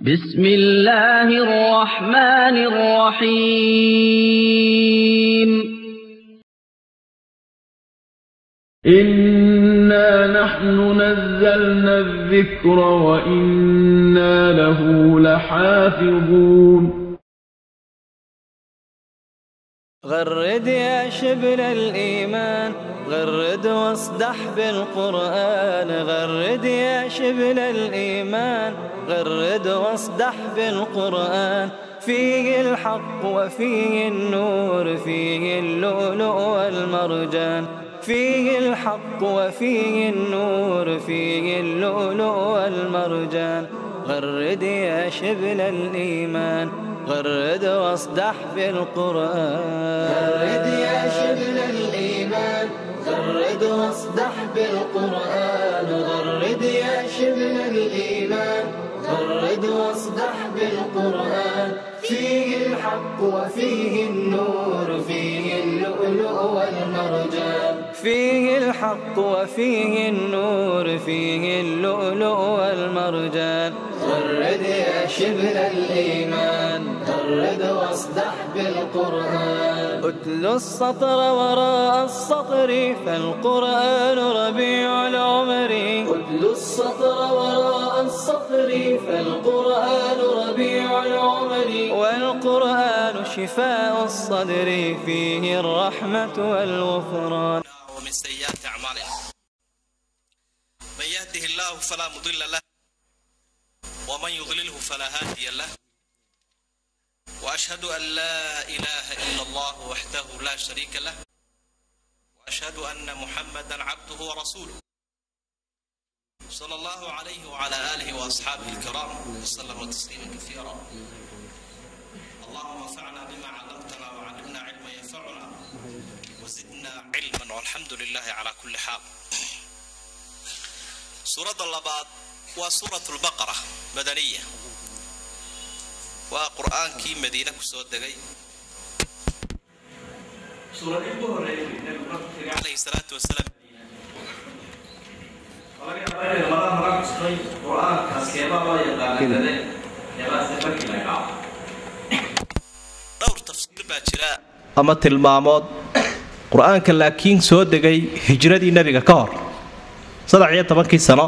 بسم الله الرحمن الرحيم. إنا نحن نزلنا الذكر وإنا له لحافظون. غرد يا شبل الإيمان، غرد واصدح بالقرآن. غرد يا شبل الإيمان، غرد واصدح بالقرآن. فيه الحق وفيه النور، فيه اللؤلؤ والمرجان. فيه الحق وفيه النور، فيه اللؤلؤ والمرجان. غرد يا شبل الإيمان، غرد واصدح بالقرآن. غرد يا شبل الإيمان، غرد واصدح بالقرآن. غرد يا شبل الإيمان، غرد واصدح بالقرآن. فيه الحق وفيه النور، فيه اللؤلؤ والمرجان. فيه الحق وفيه النور، فيه اللؤلؤ والمرجان. غرد يا شبل الإيمان، غرد واصدح بالقرآن. أتل السطر وراء السطر، فالقرآن ربيع العمر. أتل السطر وراء السطر، فالقرآن ربيع العمر. والقرآن شفاء الصدر، فيه الرحمة والغفران. ومن سيئات أعمالنا، من يهده الله فلا مضل له، ومن يضلله فلا هادي له، وأشهد أن لا إله إلا الله وحده لا شريك له، وأشهد أن محمدا عبده ورسوله، صلى الله عليه وعلى آله وأصحابه الكرام وسلم تسليما كثيرا. اللهم انفعنا بما علمتنا وعلمنا علما ينفعنا وزدنا علما، والحمد لله على كل حال. سورة اللباد وسورة البقرة مدنية، وقرآنكii madiine ku soo degay. Suuradii ugu horreeyay nabigu markuu tegay calayhi salaatu wasalaam, laga yaabaa inay laba hore xustay qur-aankaas keebaa loo yaqaana dade keebaase markii la dhaco. Dhowr tafsiir baa jira ama tilmaamood qur-aanka laakiin soo degay hijradii nabiga ka hor 13kii sano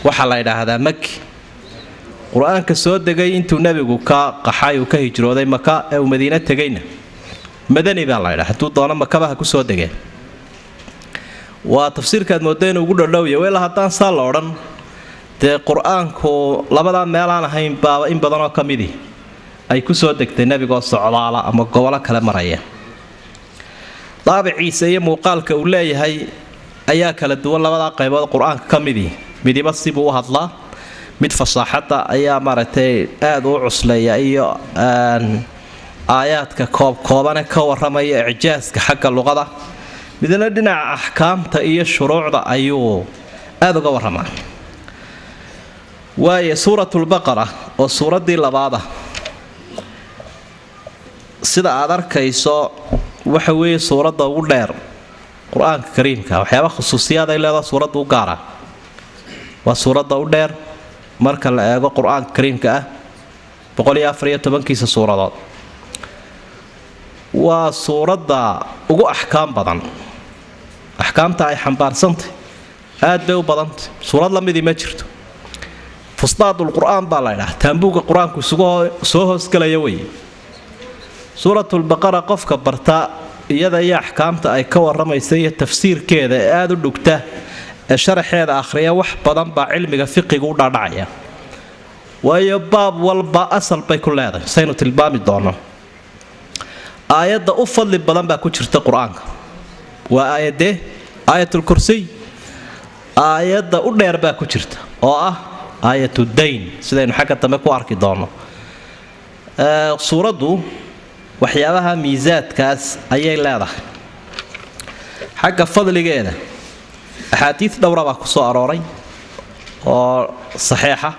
waxaa la yidhaahdaa maki. Qur-aanka soo degay intuu nabigu ka qaxay uu ka hijrooday Maka ee uu Madiine tegayna madani baa la yidhaha, hadduu doono Makaba ha ku soo degeen. Waa tafsiirkaad moodda inuu ugu dhodhowya weela haddaan saa la odhan dee qur-aanku labadaa meelaan ahayn baaba in badanoo ka midi ay ku soo degtay nabigoo socdaala ama gobolo kale maraya. Daabiciisa iyo muuqaalka uu leeyahay ayaa kala duwan labadaa qaybood qur-aanka ka midii, midiba sibuu u hadlaa, mid fasaaxadda ayaa maaragtay aada u cusleeya iyo aayaadka koobkoobane ka warramaya icjaaska xagga luqada, midna dhinaca axkaamta iyo shuruucda ayuu aada uga warramaa. Waayo suuratulbaqara oo suuraddii labaada sida aad arkayso waxa weeye suuradda ugu dheer qur-aanka kariimka, waxyaaba khusuusiyaad ay leedaha suuradda u gaara. Waa suuradda u dheer marka la eego qur-aanka kariimka ah, 114kiisa suuradood. Waa suuradda ugu axkaam badan, axkaamta ay xambaarsantay aad bay u badantay, suurad lamidii ma jirto. Fustaadul qur-aan baa la ydhaha, taambuugga qur-aanku isugu soo hoosgelaya weye. Suuratulbaqara qofka barta iyada iyo axkaamta ay ka warramaysa iyo tafsiirkeeda ee aada u dhugta ee sharaxeeda akhriya wax badan baa cilmiga fiqiga u dhaadhacaya, waayo baab walba asal bay ku leedahay saynu tilmaami doono. Aayadda u fadli badan baa ku jirta qur-aanka, waa aayadee? Aayatulkursiy. Aayadda u dheer baa ku jirta oo ah aayatudayn, sidaynu xagga dambe ku arki doono. Suuraddu waxyaabaha miisaadkaas ayay leedahay. Xagga fadligeeda axaadiid dhowra baa ku soo arooray oo saxiixa.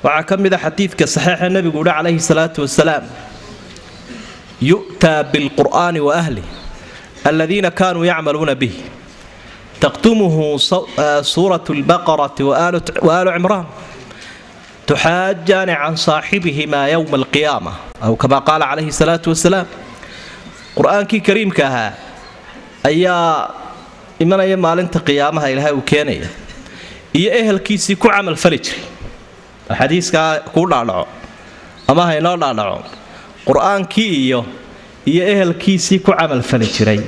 Waxaa ka mid a xadiidka saxiixa nabigu uhi calayhi salaatu wasalaam: yu'taa bilqur'aani wa ahlih aladiina kaanuu yacmaluuna bih, taqdumuhu suuratu lbaqarati wa aalu cimraan. Tuxaajaani can saaxibihimaa yowma alqiyaama aw kamaa qaala calayhi salaatu wasalaam. Qur-aankii kariimka ahaa ayaa imanaya maalinta qiyaamaha, ilaahay uu keenaya, iyo ehelkiisii ku camalfali jiray. Xadiiskaa kuu dhaadhaco ama haynoo dhaadhaco, qur-aankii iyo ehelkiisii ku camalfali jiray,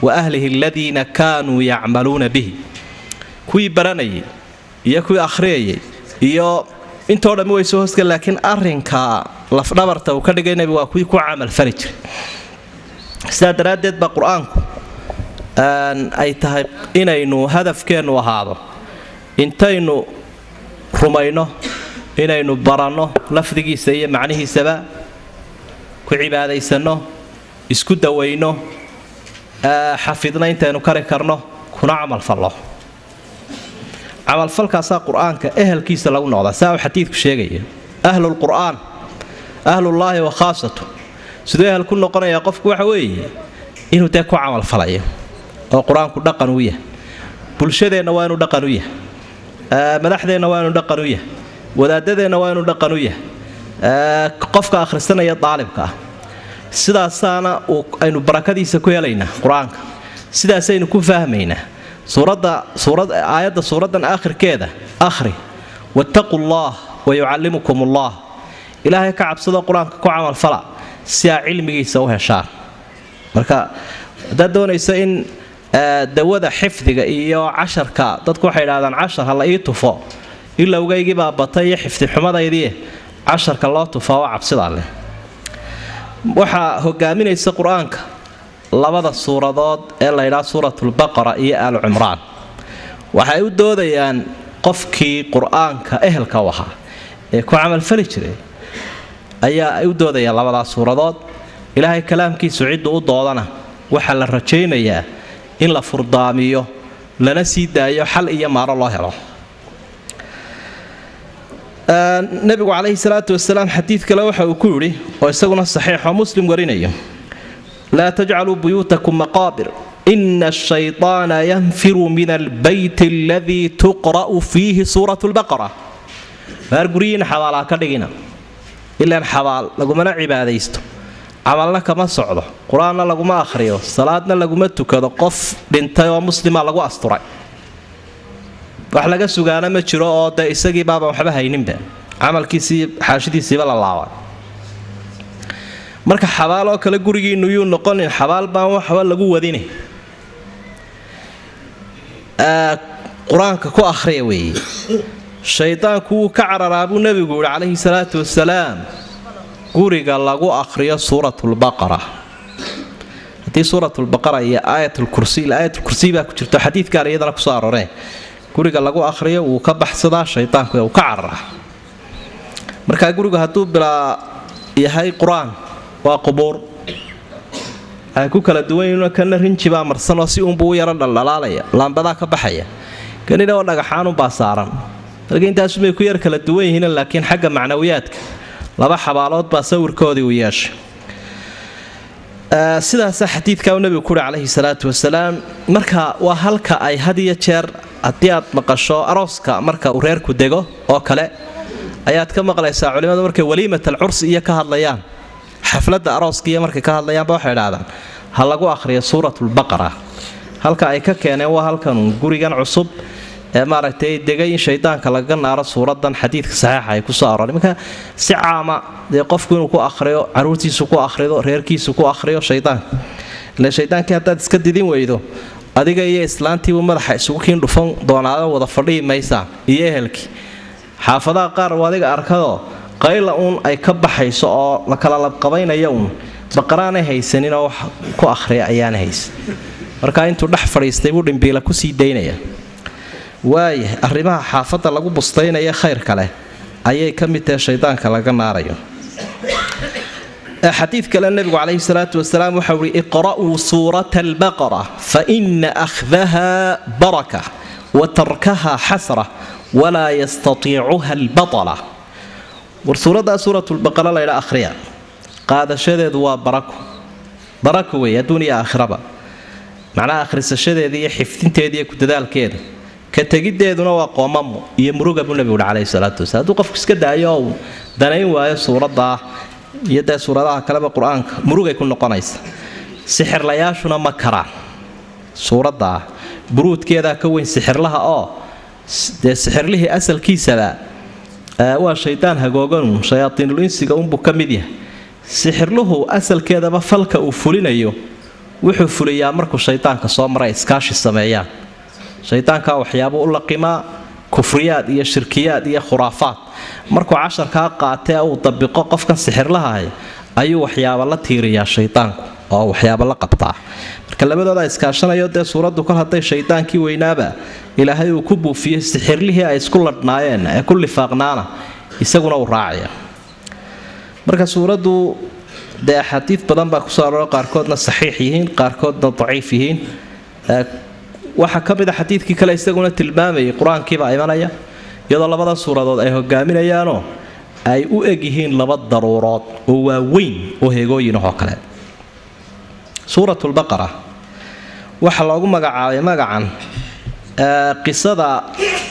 wa ahlihi aladiina kaanuu yacmaluuna bihi, kuwii baranayay iyo kuwii akhriyayay iyo intoo dhammi way soo hoosgal, laakiin arrinka lafdhabarta uu ka dhigay nebigu waa kuwii ku camalfali jiray. Sidaa daraaddeed baa qur-aanku ay tahay inaynu hadafkeennu ahaado intaynu rumayno, inaynu baranno lafdigiisa iyo macnihiisaba, ku cibaadaysanno, isku dawayno, xafidna intaynu kari karno, kuna camalfallo. Camalfalkaasaa qur-aanka ehelkiisa lagu noqdaa, saa uu xadiidku sheegaya. Ahlulqur'aan ahlullaahi wa khaasatu. Siduu ehel ku noqonayaa qofku waxa weeye inuu dee ku camalfalayo oo qur-aanku dhaqan u yahay. Bulshadeenna waa inuu dhaqan u yahay, madaxdeenna waa inuu dhaqan u yahay, wadaadadeenna waa inuu dhaqan u yahay, qofka akhrisanaya daalibka ah. Sidaasaana aynu barakadiisa ku helaynaa qur-aanka, sidaasaynu ku fahmaynaa. Suuradda suurad aayadda suuraddan aakhirkeeda akhri, wattaquu allah wa yucallimukum allah, ilaahay ka cabsado, qur-aanka ku camalfala si aa cilmigiisa u heshaan. Marka haddaad doonayso in dawada xifdiga iyo casharka, dadku waxay idhahdaan cashar ha la ii tufo, ilowgaygiibaa batay iyo xifdi xumadaydii, casharka loo tufaa waa cabsida leh. Waxaa hogaaminaysa qur-aanka labada suuradood ee la ydhaa suuratulbaqara iyo aalu cimraan. Waxay u doodayaan qofkii qur-aanka ehelka u ahaa ee ku camalfali jiray ayaa ay u doodayaan labadaas suuradood. Ilaahay kalaamkiisu cidduu u doodana waxaa la rajaynayaa in la furdaamiyo, lana sii daayo, xal iyo maaro loo helo. Nabigu calayhi salaatu wasalaam xadiid kale waxa uu ku yidhi, oo isaguna saxiixoo Muslim warinayo: laa tajcaluu buyuutakum maqaabir, ina ashayطaana yanfiru min albayt aladii tuqra'u fiihi suurat lbaqara. Maar guryihiina xabaalaa ka dhigina, ilaan xabaal lagumana cibaadaysto, camalna kama socdo, qur-aanna laguma akhriyo, salaadna laguma tukado. Qof dhintay oo muslima lagu asturay, wax laga sugaana ma jiro, oo dee isagii baabaan waxba hayninba, camalkiisii xaashidiisiiba la laabay. Marka xabaal oo kale gurigiinnu yuu noqonin, xabaal baan waxba lagu wadine, qur-aanka ku akhriya weeye. Shaydaanku wuu ka cararaa buu nebigu yihi calayhi salaatu wasalaam guriga lagu akhriyo suuratulbaqara. Haddii suuratulbaqara iyo aayatulkursi, ila aayatulkursiy baa ku jirto xadiid gaar iyadana kusoo arooree, guriga lagu akhriyo wuu ka baxsadaa shaydaanku ee uu ka cararaa. Markaa gurigu hadduu bilaa yahay qur-aan waa qubuur. Waxay ku kala duwan yihiin, kana rinji baa marsanoo si uunbuu u yaro dhaldhalaalaya, laambadaa ka baxaya, kanina oo dhagaxaanunbaa saaran. Marka intaasumay ku yar kala duwan yihiin, laakiin xagga macnawiyaadka laba xabaalood baa sawirkoodii uu yeeshay. Sidaasaa xadiidka uu nabigu kuhi calayhi salaatu wasalaam. Marka waa halka ay had iyo jeer haddii aad maqasho arooska marka uu reerku dego oo kale ayaad ka maqlaysaa culimadu markay waliimat alcursi iyo ka hadlayaan, xafladda arooska iyo markay ka hadlayaanba waxay idhahdaan ha lagu akhriyo suuratulbaqara. Halka ay ka keeneen waa halkan gurigan cusub ee maaragtay degay in shaydaanka lagaga naaro suuradan xadiidka saxiixa ay kusoo arooray. Marka si caama dee qofku inuu ku akhriyo, caruurtiisu ku akhrido, reerkiisu ku akhriyo, shaydaanka ile shaydaankii haddaad iska didin weydo, adiga iyo islaantiibuu madaxa isugu kiin dhufan doonaado, wada fadhihi maysaa iyo ehelkii. Xaafadaha qaar u adiga arkadoo qayla uun ay ka baxayso oo la kala labqabaynaya uun, baqaraanay haysanin oo wax ku akhriya ayaana haysan. Marka intuu dhex fadhiistay buu dhimbiila kusii daynaya. Waaya arrimaha xaafadda lagu bustaynaya khayrka leh ayay ka mid tahay shaydaanka laga naarayo. Xadiid kale nebigu calayhi salaatu wasalaam waxau uhi: iqra'uu suurata albaqara fa ina akhdaha baraka wa tarkaha xasra walaa yastatiicuha albatala. War suuraddaa suuratulbaqara laydha akhriya, qaadashadeedu waa barako, barako weeye adduun iyo aakhiraba. Macnaha akhrisashadeeda iyo xifdinteeda iyo ku dadaalkeeda Ka tegiddeeduna waa qoomamo iyo muruga buu nabigu calayhi salaatu wasalaam. Hadduu qofku iska daayo oo danayn waayo suuraddaa iyo dee suuradaha kaleba qur-aanka, murugay ku noqonaysa. Sixirlayaashuna ma karaan suuraddaa, buruudkeedaa ka weyn sixirlaha oo dee sixirlihii asalkiisaba waa shaydaan hagooganun, shayaatiinul insiga unbuu ka mid yahay. Sixirluhu asalkeedaba falka uu fulinayo wuxuu fuliyaa markuu shaydaanka soo maray iskaashi sameeyaan. Shaydaankaa waxyaabuu u laqimaa, kufriyaad iyo shirkiyaad iyo khuraafaad. Markuu casharkaa qaatee uu dabiqo qofkan sixirlahahay ayuu waxyaaba la tiiriyaa shaydaanku oo waxyaaba la qabtaa. Marka labadooda iskaashanayo dee suuraddu kol hadday shaydaankii weynaaba ilaahay uu ku buufiyey, sixirlihii ay isku ladhnaayeen ee ku lifaaqnaana isaguna uu raacaya. Marka suuraddu dee axaadiid badan baa kusoo aroora, qaarkoodna saxiix yihiin, qaarkoodna daciif yihiin. Waxaa ka mid a xadiidkii kale isaguna tilmaamayay qur-aankiibaa imanaya iyadoo labada suuradood ay hogaaminayaanoo ay u eg yihiin laba daruurood oo waaweyn oo heegooyin ahoo kale. Suuratulbaqara waxaa loogu magacaabay magacan qisada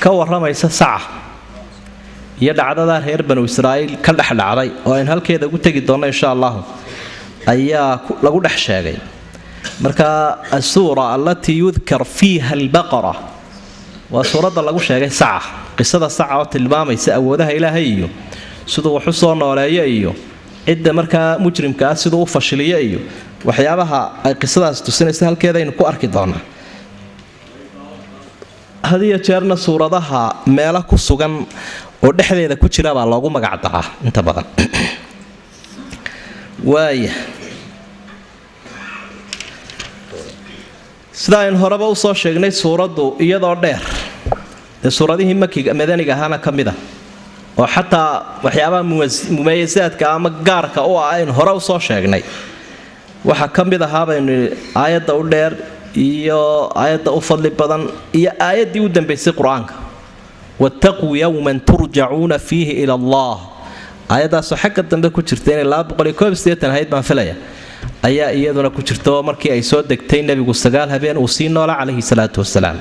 ka waramaysa saca iyo dhacdada reer banu Israa'iil ka dhex dhacday oo aynu halkeeda ugu tegi doonno insha allahu ayaa lagu dhex sheegay. Marka asuura allatii yudkar fiiha albaqara waa suuradda lagu sheegay saca, qisada saca oo tilmaamaysa awoodaha ilaahay iyo siduu wax u soo nooleeyo iyo cidda markaa mujrimka ah siduu u fashiliyo iyo waxyaabaha ay qisadaas tusinaysa halkeedaynu ku arki doonaa. Hadiyo jeerna suuradaha meelo ku sugan oo dhexdeeda ku jira baa loogu magac daraa inta badan. Waaya, sida aynu horeba usoo sheegnay, suuraddu iyadoo dheer dee suuradihii makiga madaniga ahaana ka mid a oo xataa waxyaabaha mumayasaadka ama gaarka u ah aynu hore usoo sheegnay waxaa ka mid ahaa baynu aayadda u dheer iyo aayadda u fadli badan iyo aayaddii u dambaysay qur-aanka, wattaquu yowman turjacuuna fiihi ila allah. Aayaddaasoo xagga dambe ku jirta inay 281 ahayd baan filaya ayaa iyaduna ku jirta, oo markii ay soo degtay nebigu 9 habeen uu sii noolaa calayhi salaatu wasalaam.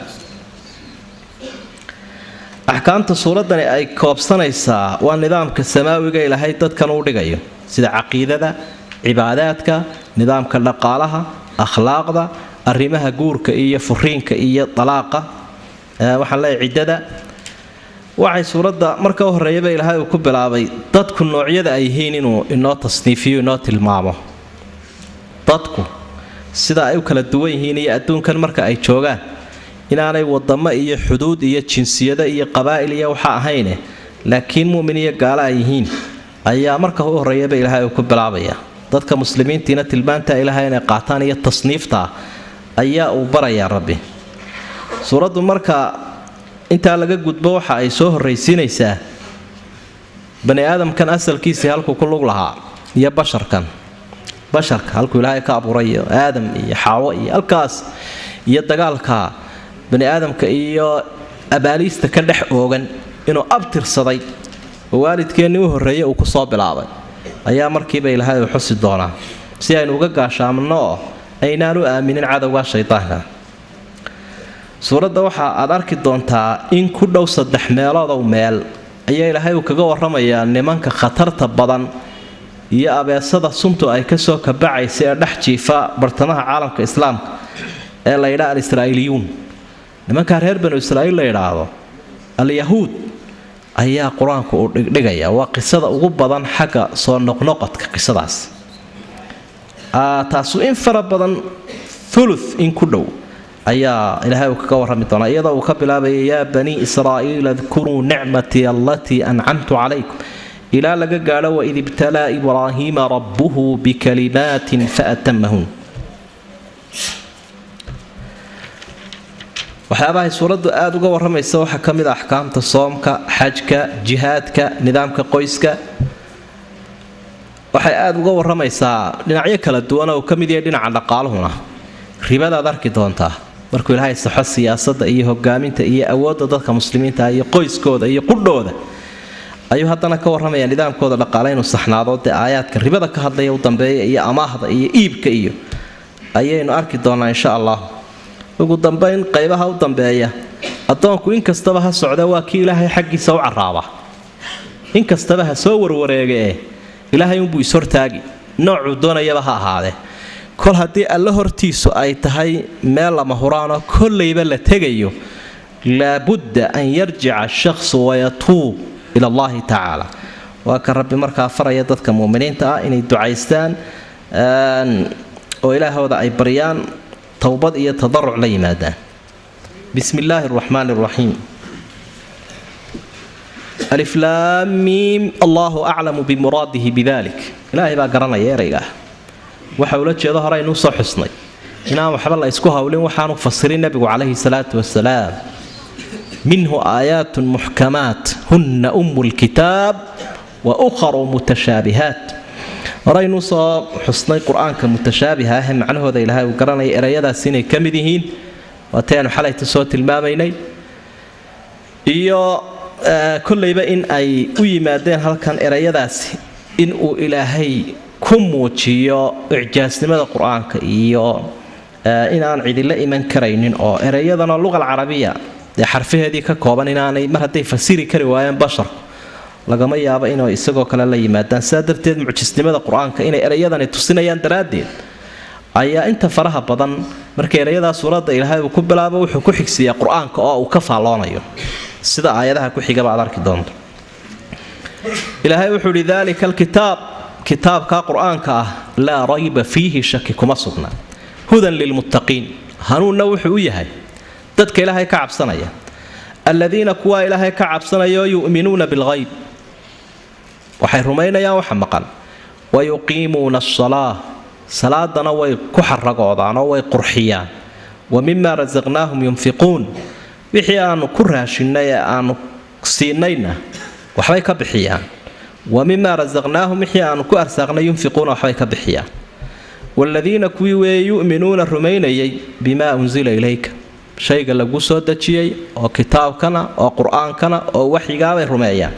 Axkaamta suuraddani ay koobsanaysaa waa nidaamka samaawiga ilaahay dadkan uu dhigayo, sida caqiidada, cibaadaadka, nidaamka dhaqaalaha, akhlaaqda, arrimaha guurka iyo furiinka iyo dalaaqa, waxaan leeyahay ciddada. Waxay suuradda marka u horreeyaba ilaahay uu ku bilaabay dadku noocyada ay yihiin inuu inoo tasniifiyo, inoo tilmaamo dadku sida ay u kala duwan yihiin iyo adduunkan marka ay joogaan inaanay wadamo iyo xuduud iyo jinsiyado iyo qabaa'il iyo waxa ahayne, laakiin mu'min iyo gaalo ay yihiin ayaa marka u horreeyaba ilaahay uu ku bilaabaya. Dadka muslimiintiina tilmaanta ilaahay inay qaataan iyo tasniifta ayaa uu barayaa rabbi. Suuraddu marka intaa laga gudbo waxa ay soo horraysiinaysaa bani aadamkan asalkiisii halkuu ku lug lahaa iyo basharkan, basharka halkuu ilaahay ka abuuray iyo aadam iyo xaawo iyo halkaas iyo dagaalka bani aadamka iyo abaaliista ka dhex oogan inuu abtirsaday oo waalidkeennii u horreeyay uu ku soo bilaabay ayaa markiiba ilaahay uu xusi doonaa si aynu uga gaashaamno oo aynaan u aaminin cadowga shaydaanka. Suuradda waxa aad arki doontaa in ku dhow 3 meeloodow meel ayaa ilaahay uu kaga warramayaa nimanka khatarta badan iyo abeesada suntu ay kasoo kabacaysa ee dhex jiifa bartamaha caalamka islaamka ee la yidhaha al-israa'iiliyuun. Nimanka reer banu Israa'iil la yidhaahdo al-yahuud ayaa qur-aanku uu dhigdhigaya. Waa qisada ugu badan xagga soo noqnoqodka qisadaas, taasu in fara badan thuluth in ku dhow ayaa ilaahay uu kaga warrami doonaa, iyadoo uu ka bilaabaya yaa banii israa'iila adkuruu nicmatii allatii ancamtu calaykum ilaa laga gaadho waid ibtalaa ibraahiima rabbuhu bikalimaatin faatamahun. Waxyaabahay suuraddu aada uga warramaysa waxaa ka mid a axkaamta soomka, xajka, jihaadka, nidaamka qoyska. Waxay aada uga warramaysaa dhinacyo kala duwan oo uu ka mid yahay dhinaca dhaqaaluhuna. Ribadaad arki doontaa markuu ilaahay saxo siyaasadda iyo hogaaminta iyo awoodda dadka muslimiinta iyo qoyskooda iyo qudhooda ayuu haddana ka warramayaa nidaamkooda dhaqaale inuu saxnaado. Dee aayaadka ribada ka hadlaya u dambeeya iyo amaahda iyo iibka iyo ayaynu arki doonaa insha allah. Ugu dambayn qaybaha u dambeeya Addoonku inkastaba ha socda waa kii ilaahay xaggiisa u carraaba, inkastaba ha soo warwareegee ilaahay unbuu ishortaagi, noocuu doonayaba ha ahaadee. Kol haddii alle hortiisu ay tahay meel lama huraanoo kollayba la tegayo, laabudda an yarjica ashaksu wayatuub ila allahi tacaala. Waa ka rabbi markaa faraya dadka muuminiinta ah inay ducaystaan oo ilaahooda ay baryaan, towbad iyo tadaruc la yimaadaan. Bismi illaahi araxmaani araxiim. Aliflaamiim, allaahu aclamu bimuraadihi bidalik. Ilaahay baa garanaya erayga ah waxa ula jeedo. Hore aynuu soo xusnay inaan waxba la isku hawlin, waxaanu fasirin nabigu calayhi salaatu wasalaam. Minhu aayaatun muxkamaat hunna ummu lkitaab wa ukharu mutashaabihaat. Horeynuu soo xusnay qur-aanka mutashaabiha ah macnahooda ilaahay uu garanaya erayadaas inay ka mid yihiin, waatay aanu xalayta soo tilmaamaynay, iyo kollayba in ay u yimaadeen halkan erayadaasi in uu ilaahay ku muujiyo icjaasnimada qur-aanka iyo inaan cidila iman karaynin, oo ereyadana luqa alcarabiya dee xarfaheedii ka kooban inaanay mar hadday fasiri kari waayeen basharku lagama yaabo inay isagoo kale la yimaadaan. Sidaa darteed mucjisnimada qur-aanka inay ereyadani tusinayaan daraaddeed ayaa inta faraha badan marka erayadaa suuradda ilaahay uu ku bilaabo wuxuu ku xigsiiyaa qur-aanka oo uu ka faalloonayo, sida aayadaha ku xigaba aad arki doonto. Ilaahay wuxuu ihi daalika alkitaab, kitaabka qur-aanka ah, laa rayba fiihi, shaki kuma sugna, hudan lilmuttaqiin, hanuunna wuxuu u yahay dadka ilaahay ka cabsanaya, aladiina kuwaa ilaahay ka cabsanayo, yu'minuuna bilghayb, waxay rumaynayaan waxa maqan, wa yuqiimuuna asalaa, salaadana way ku xaragoodaan oo way qurxiyaan, wa mima rasaqnaahum yunfiquun, wixii aanu ku raashinnay ee aanu siinayna waxbay ka bixiyaan, wa mima rasaqnaahum, wixii aanu ku arsaaqnay, yunfiquuna, waxbay ka bixiyaan. Waaladiina kuwii weeye yu'minuuna rumaynayay bimaa unsila ilayka, shayga lagu soo dejiyey oo kitaabkana oo qur-aankana oo waxyigaabay rumeeyaan,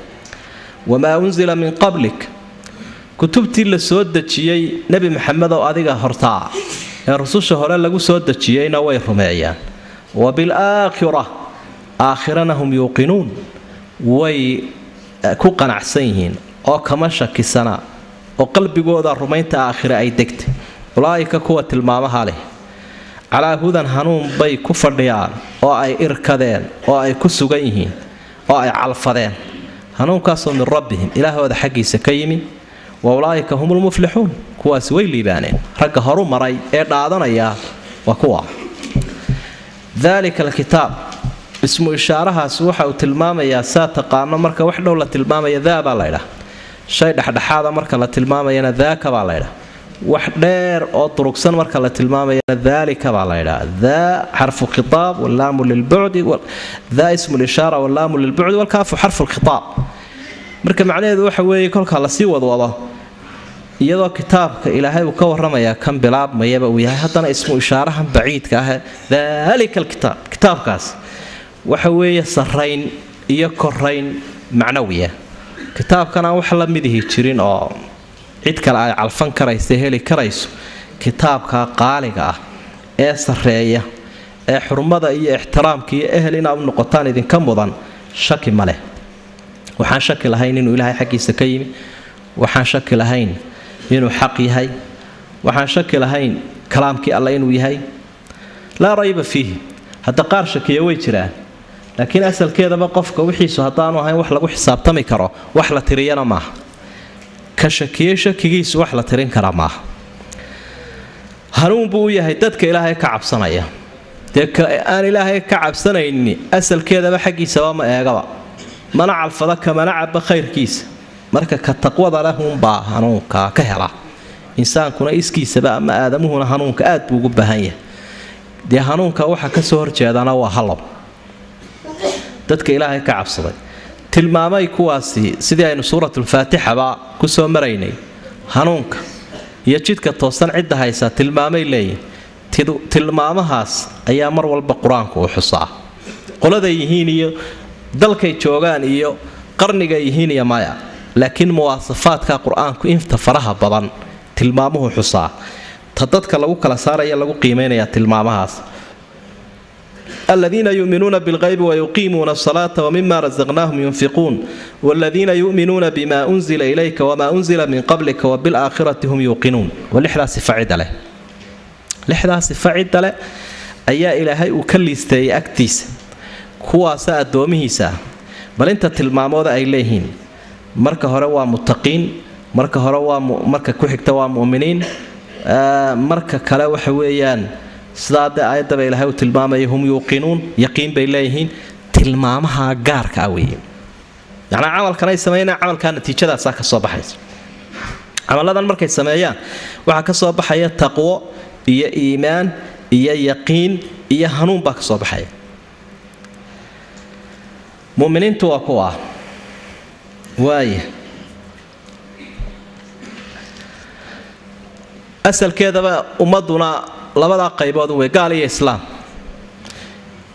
wamaa unsila min qablik, kutubtii la soo dejiyey nebi maxamed oo adiga hortaa ee rususha hore lagu soo dejiyeyna way rumeeyaan, wa bilaakhira, aakhirana hum yuuqinuun, way ku qanacsan yihiin oo kama shakisana oo qalbigooda rumaynta aakhire ay degtay. Ulaa'ika kuwa tilmaamaha leh calaa hudan, hanuun bay ku fadhiyaan oo ay irkadeen oo ay ku sugan yihiin oo ay calfadeen, hanuunkaasoo min rabbihim, ilaahooda xaggiisa ka yimi. Wa ulaa'ika hum lmuflixuun, kuwaasi way liibaaneen. Ragga horu maray ee dhaadanaya waa kuwa. Daalika alkitaab, ismu ishaarahaasi waxa uu tilmaamayaa, saa taqaano marka wax dhow la tilmaamaya daa baa laydhaha, shay dhexdhexaada marka la tilmaamayana daaka baa laydhaha, wax dheer oo durugsan marka la tilmaamayana daalika baa laydhaha. Daa xarfu khitaab wallaamu lilbucdi, daa ismu lishaara wallaamu lilbucdi walkaafu xarfu lkhitaab. Marka macnaheedu waxa weeye kolkaa lasii wadwado iyadoo kitaabka ilaahay uu ka warramayaa kan bilaabmayaba uu yahay, haddana ismu ishaarahan baciidka ah daalika alkitaab, kitaabkaas waxa weeye sarrayn iyo korayn macnawiya. Kitaabkan aan wax la midihi jirin oo cid kale ay calfan karaysa heli karayso, kitaabka qaaliga ah ee sarreeya ee xurmada iyo ixtiraamka iyo ehel inaad u noqotaan idinka mudan, shaki ma leh. Waxaan shaki lahayn inuu ilaahay xaggiisa ka yimi, waxaan shaki lahayn inuu xaq yahay, waxaan shaki lahayn kalaamkii alle inuu yahay, laa rayba fiihi. Hadda qaar shakiya way jiraan, laakiin asalkeedaba qofka wixiisu haddaanu ahayn wax lagu xisaabtami karo, wax la tiriyana maaha. Ka shakiyey shakigiisu wax la tirin karaa maaha. Hanuun buu u yahay dadka ilaahay ka cabsanaya. Dee ka aan ilaahay ka cabsanayni asalkeedaba xaggiisaba ma eegaba, mana calfada, kamana caba khayrkiisa. Marka ka taqwada leh uunbaa hanuunka ka hela. Insaankuna iskiisaba ama aadamuhuna hanuunka aad buu ugu baahan yahay. Dee hanuunka waxa ka soo horjeedana waa hallow. Dadka ilaahay ka cabsaday tilmaamay kuwaasi, sidii aynu suuratulfaatixaba ku soo maraynay, hanuunka iyo jidka toosan cidda haysa tilmaamay leeyihin. Tilmaamahaas ayaa mar walba qur-aanku uu xusaa, qoladay yihiin iyo dalkay joogaan iyo qarnigay yihiin iyo maya, laakiin muwaasafaadka qur-aanku inta faraha badan tilmaamuhu xusaa, ta dadka lagu kala saaraya lagu qiimaynayaa tilmaamahaas. Aladiina yu'minuuna bilqaybi wayuqiimuuna asalaata wamima rasaqnaahum yunfiquun waladiina yu'minuuna bima unzila ilayka wamaa unzila min qablika wabilaakhirati hum yuuqinuun. Waa lixdaa sifa cidda leh, lixdaa sifa cidda leh ayaa ilaahay uu ka liisteeyay agtiisa, kuwaasa addoomihiisa. Bal inta tilmaamooda ay leeyihiin, marka hore waa mutaqiin, marka hore waa marka ku xigta waa mu'miniin, marka kale waxa weeyaan sidaa dee aayaddaba ilaahay uu tilmaamaya hum yuuqinuun, yaqiin bay leeyihiin. Tilmaamaha gaarka ah weeye, macnaa camalkan ay sameynayaan camalkaa natiijadaasaa ka soo baxaysa. Camalladan markay sameeyaan waxaa ka soo baxaya taqwo iyo iimaan iyo yaqiin iyo hanuun baa ka soo baxaya. Muminiintu waa kuwa waaya asalkeedaba ummaduna labadaa qaybood wey, gaal iyo islaam.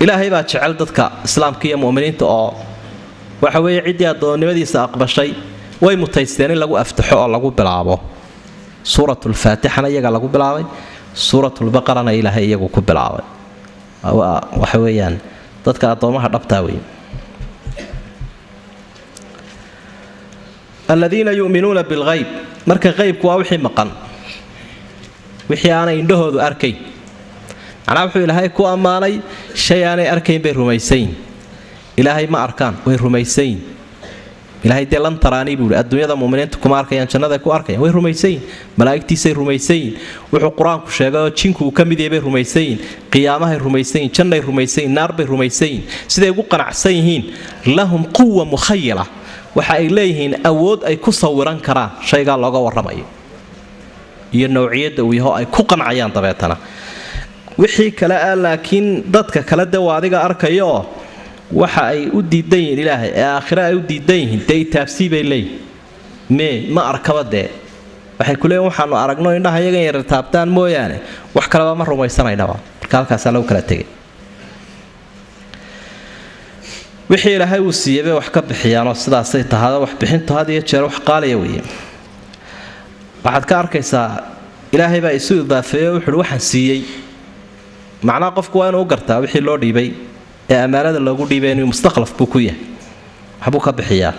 Ilaahay baa jecel dadka islaamka iyo muminiinta, oo waxa weeye ciddii addoonnimadiisa aqbashay way mutaysteen in lagu aftaxo oo lagu bilaabo. Suuratulfaatixana iyaga lagu bilaabay, suuratulbaqarana ilaahay iyagu ku bilaabay. Waxa weeyaan dadka addoomaha dhabtaa wey. Aladiina yu'minuuna bilghayb, marka qaybku waa wixii maqan, wixii aanay indhahoodu arkayn. Macnaha wuxuu ilaahay ku ammaanay shay aanay arkayn bay rumaysayin. Ilaahay ma arkaan, way rumaysayin. Ilaahay dee lan taraanii buu yidhi, adduunyada muminiintu kuma arkayaan, jannada ku arkayaan, way rumaysayin. Malaa'igtiisay rumaysayin, wuxuu qur-aanku sheegay oo jinku uu ka mid yahay bay rumaysayin, qiyaamahay rumaysayin, jannay rumaysayin, naar bay rumaysayin. Siday ugu qanacsan yihiin, lahum quwa mukhayila, waxa ay leeyihiin awood ay ku sawiran karaan shaygaa looga warramayo iyo nawciyadda uu yaho, ay ku qancayaan dabeetana wixii kale ah. Laakiin dadka kale dee waa adiga arkayooo waxa ay u diidan yihiin ilaahay ee aakhire ay u diidan yihiin, dee itaabsii bay leeyihin, mee ma arkaba. Dee waxay ku leeyihin waxaanu aragno indhaha iyagan yar taabtaan mooyaane wax kaleba ma rumaysanaynaba. Marka halkaasaa lagu kala tegay. Wixii ilaahay uu siiyey bay wax ka bixiyaanoo sidaasay tahada. Wax bixintu had iyo jeer wax qaaliya weeye. Waxaad ka arkaysaa ilaahay baa isu idaafeeyo, wuxuuhi waxaan siiyey. Macnaha qofku waa inuu u gartaa wixii loo dhiibay ee ammaanada loogu dhiibay inuu mustakhlaf buu ku yahay, waxbuu ka bixiyaa.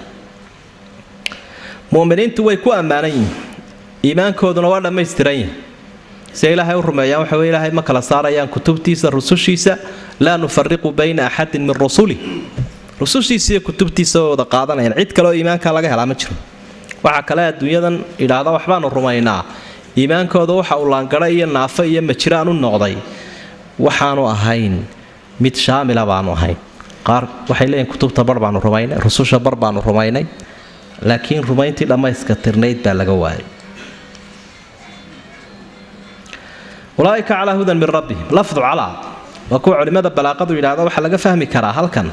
Mu'miniintu way ku ammaanan yihiin, iimaankooduna waa dhammaystiran yahay. Si ay ilaahay u rumeeyaan waxa weye ilaahay ma kala saarayaan kutubtiisa, rusushiisa, laa nufariqu bayna axadin min rusuli, rusushiisa iyo kutubtiisa way wada qaadanayaan. Cid kale oo iimaanka laga helaa ma jiro. Waxaa kale adduunyadan idhaahda waxbaanu rumaynaa, iimaankooda waxa uu laangara iyo naafo iyo majiraan u noqday, waxaanu ahayn mid shaamila baanu ahayn. Qaar waxay leeyihin kutubta bar baanu rumaynay, rususha bar baanu rumaynay, laakiin rumayntii dhammayska tirnayd baa laga waayay. Ulaaika calaa hudan min rabbihim. Lafdu calaa waa kuwa culimmada balaaqadu yidhahda waxaa laga fahmi karaa halkan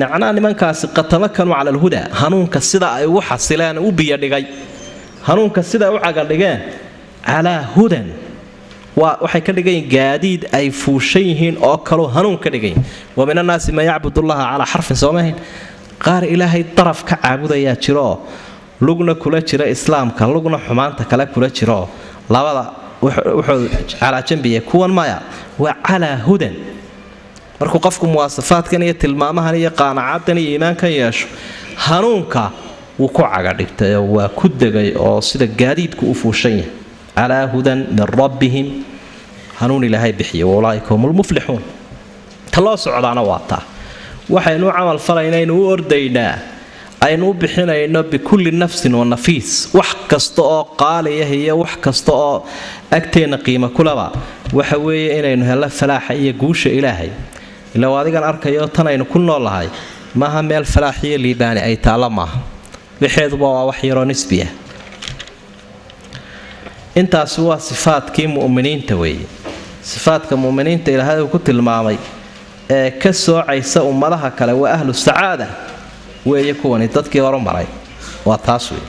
macnaha nimankaasi qatamakanu cala alhudaa, hanuunka sida ay ugu xasileen u biyadhigay, hanuunka sida ay u cagadhigeen. Calaa hudan waa waxay ka dhigayiin gaadiid ay fuushan yihiin oo kaloo hanuun ka dhigayin. Wa min annaasi man yacbud allaha calaa xarfin, soomahayn? Qaar ilaahay daraf ka caabudayaa jirooo lugna kula jira islaamka, lugna xumaanta kale kula jiraoo labada wuxuu calaa jambiya. Kuwan maya, waa calaa hudan. Markuu qofku muwaasafaadkan iyo tilmaamahan iyo qaanacadan iyo iimaankan yeesho, hanuunka wuu ku cagadhigtay oo waa ku degay oo sida gaadiidku u fuushan yahay. Calaa hudan min rabbihim, hanuun ilaahay bixiya. Waulaaika hum lmuflixuun. Ta loo socdaana waa taa waxaynu u camal falaynaynu u ordaynaa, aynu u bixinayno bikulli nafsin wa nafiis, wax kasta oo qaaliyah iyo wax kasta oo agteenna qiimo kulaba, waxa weeye inaynu helno falaaxa iyo guusha ilaahay. Ila waa adigan arkayo tan aynu ku noolnahay maaha meel falaax iyo liibaani ay taallo, maaha, wixeeduba waa wax yaroo nisbi ah. Intaasi waa sifaadkii mu'miniinta weeye. Sifaadka mu'miniinta ilaahay uu ku tilmaamay ee ka soocaysa ummadaha kale waa ahlu sacaada weeye, kuwani dadkii horu maray waa taas wey.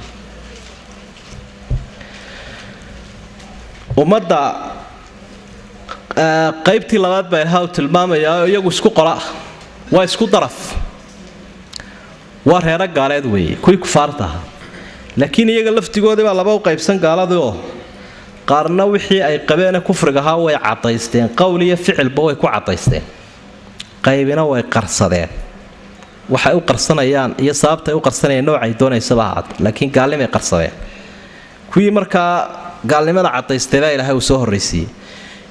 Ummadda qaybtii labaad baa ilaha uu tilmaamayaa oo iyagu isku qola ah, waa isku daraf, waa reero gaaleed weeye, kuwii kufaarta ahaa. Laakiin iyaga laftigoodii baa laba u qaybsan gaaladii, oo qaarna wixii ay qabeene kufriga ahaa way caddaysteen, qowl iyo ficilba way ku caddaysteen. Qaybina way qarsadeen. Waxay u qarsanayaan iyo sababtay u qarsanayaan noocay doonaysaba ahaatee, laakiin gaalnimay qarsadeen. Kuwii markaa gaalnimada cadaystay baa Ilaahay uu soo horraysiiyey.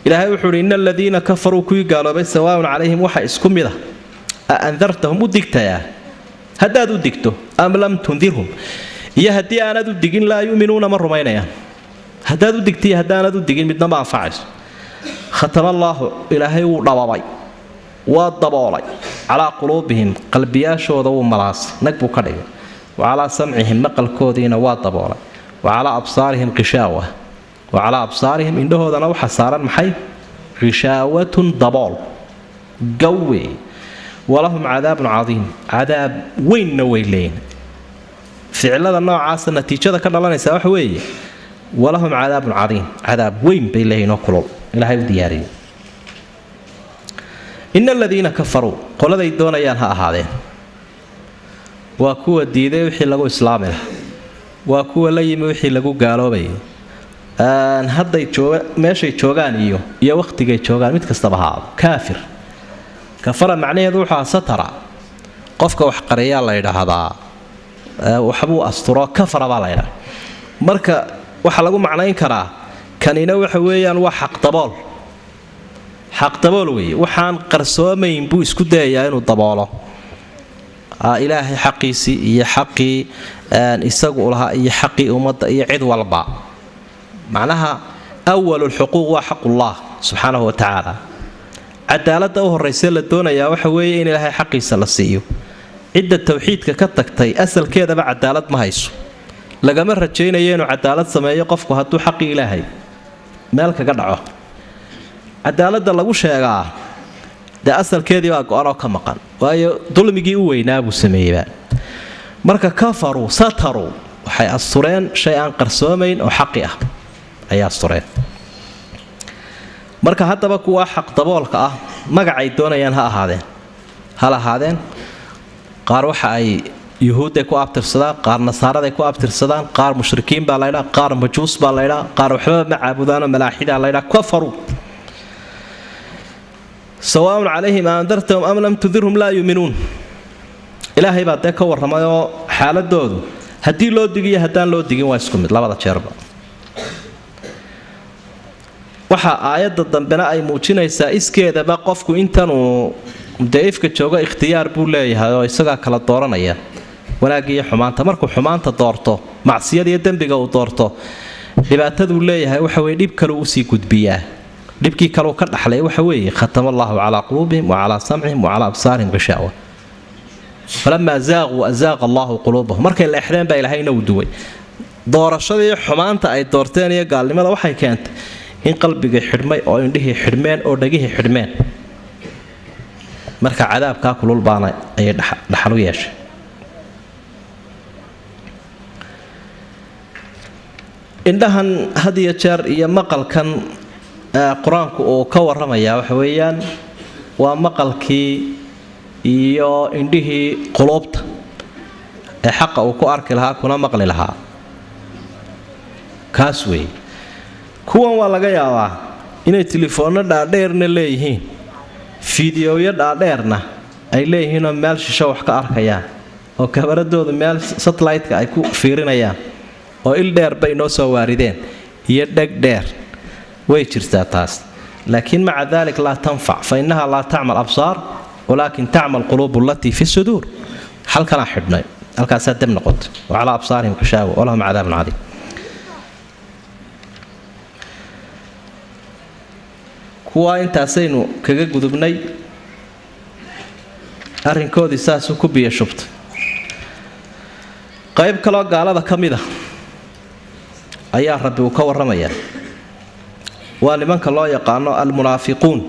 Ilaahay wuxuu yidhi inna aladiina kafaruu, kuwii gaaloobay, sawaaun calayhim waxa isku mid ah, a andartahum u digtayaa haddaad u digto, am lam tundirhum iyo haddii aanad u digin, laa yu'minuuna ma rumaynayaan. Haddaad u digtiyo haddaanad u digin midna ma anfacayso. Khatama allaahu, Ilaahay wuu dhababay, waa daboolay, calaa quluubihim qalbiyaashooda wuu malaasay, nag buu ka dhigay, wa calaa samcihim maqalkoodiina waa daboolay, wa calaa absaarihim qishaawa, wa calaa absaarihim indhahoodana waxa saaran maxay? Qishaawatun, dabool gawe. Walahum cadaabun cadiim, cadaab weynna way leeyihin. Ficilada noocaasa natiijada ka dhalanaysa waxa weeye walahum cadaabun cadiim, cadaab weyn bay leeyihin oo kulul Ilaahay u diyaariyey. Ina aladiina kafaruu, qoladay doonayaan ha ahaadeen, waa kuwa diiday wixii lagu islaami lahaa, waa kuwa la yimi wixii lagu gaaloobayay, hadday jooga meeshay joogaan iyo wakhtigay joogaan mid kastaba ha ahaado kaafir. Kafara macnaheedu wuxuu ahaa satara, qofka wax qariyaa la yidhaahdaa, waxbuu asturo, kafara baa la yidhahdaa. Marka waxaa lagu macnayn karaa kanina waxa weeyaan waa xaqdabool, xaqdabool weeye, waxaan qarsoomayn buu isku dayayaa inuu daboolo. Ilaahay xaqiisii iyo xaqii isagu lahaa iyo xaqii ummadda iyo cid walba. Macnaha awalulxuquuq waa xaqullah subxaanahu wa tacaala. Cadaaladda u horrayse la doonayaa waxa weeye in Ilaahay xaqiisa la siiyo. Cidda tawxiidka ka tagtay asalkeedaba cadaalad ma hayso, lagama rajaynayo inuu cadaalad sameeyo qofku hadduu xaqii Ilaahay meel kaga dhaco. Cadaaladda lagu sheegaa dee asalkeedii baa go-an oo ka maqan, waayo dulmigii u weynaa buu sameeyeyba. Marka kafaruu sataruu, waxay astureen shay aan qarsoomayn oo xaqi ah ayay astureen. Marka haddaba kuwaa xaq daboolka ah magacay doonayaan ha ahaadeen, ha lahaadeen. Qaar waxa ay yuhuudday ku abtirsadaan, qaar nasaaraday ku abtirsadaan, qaar mushrikiin baa laydhaa, qaar majuus baa laydhaa, qaar waxbaba ma caabudaanoo malaaxidaa laydhaa. Kafaruu sawaaun calayhim aandartahum am lam tundirhum laa yuuminuun. Ilaahay baa dee ka warramay oo xaaladoodu haddii loo digiyo haddaan loo digin waa isku mid labada jeerba. Waxa aayadda dambena ay muujinaysaa iskeedaba qofku intanuu dee ifka joogo ikhtiyaar buu leeyahay oo isagaa kala dooranaya wanaagga iyo xumaanta. Markuu xumaanta doorto, macsiyada iyo dembiga uu doorto, dhibaataduu leeyahay waxa weye dhib kaleu usii gudbiyaa, dhibkii kaleu ka dhaxlay waxa weeye khatama allahu calaa quluubihim wa calaa samcihim wa calaa absaarihim qishaawa, falamaa zaaquu azaaqa allahu quluubahum. Markay leexdeen baa Ilaahayna uu duway. Doorashadii xumaanta ay doorteen iyo gaalnimada waxay keentay in qalbigii xidhmay oo indhihii xidhmeen oo dhagihii xidhmeen. Marka cadaabkaa kulul baana ayay dhaxal u yeeshay. Indhahan had iyo jeer iyo maqalkan qur-aanku uu ka warramayaa waxa weeyaan waa maqalkii iyo indhihii quluubta ee xaqa uu ku arki lahaa kuna maqli lahaa, kaas weeye. Kuwan waa laga yaabaa inay telefoonno dhaadheerna leeyihiin, fiidiyowyo dhaadheerna ay leeyihiinoo meel shisho wax ka arkayaan oo kabaradooda meel satellite-ka ay ku fiirinayaan oo il dheer bay noo soo waarideen iyo dheg dheer, way jirtaa taas. Laakiin maca dalik laa tanfac, fa innaha laa tacmal absaar walaakin tacmal quluubu allatii fi suduur. Halkanaa xidhnay, halkaasaa deb noqotay. Wa calaa absaarihim qishaawa walahum cadaabun cadiim. Kuwaa intaasaynu kaga gudubnay, arrinkoodii saasuu ku biyo shubtay. Qayb kaloo gaalada ka mid a ayaa Rabbi uu ka warramayaa, waa nimanka loo yaqaano almunaafiquun.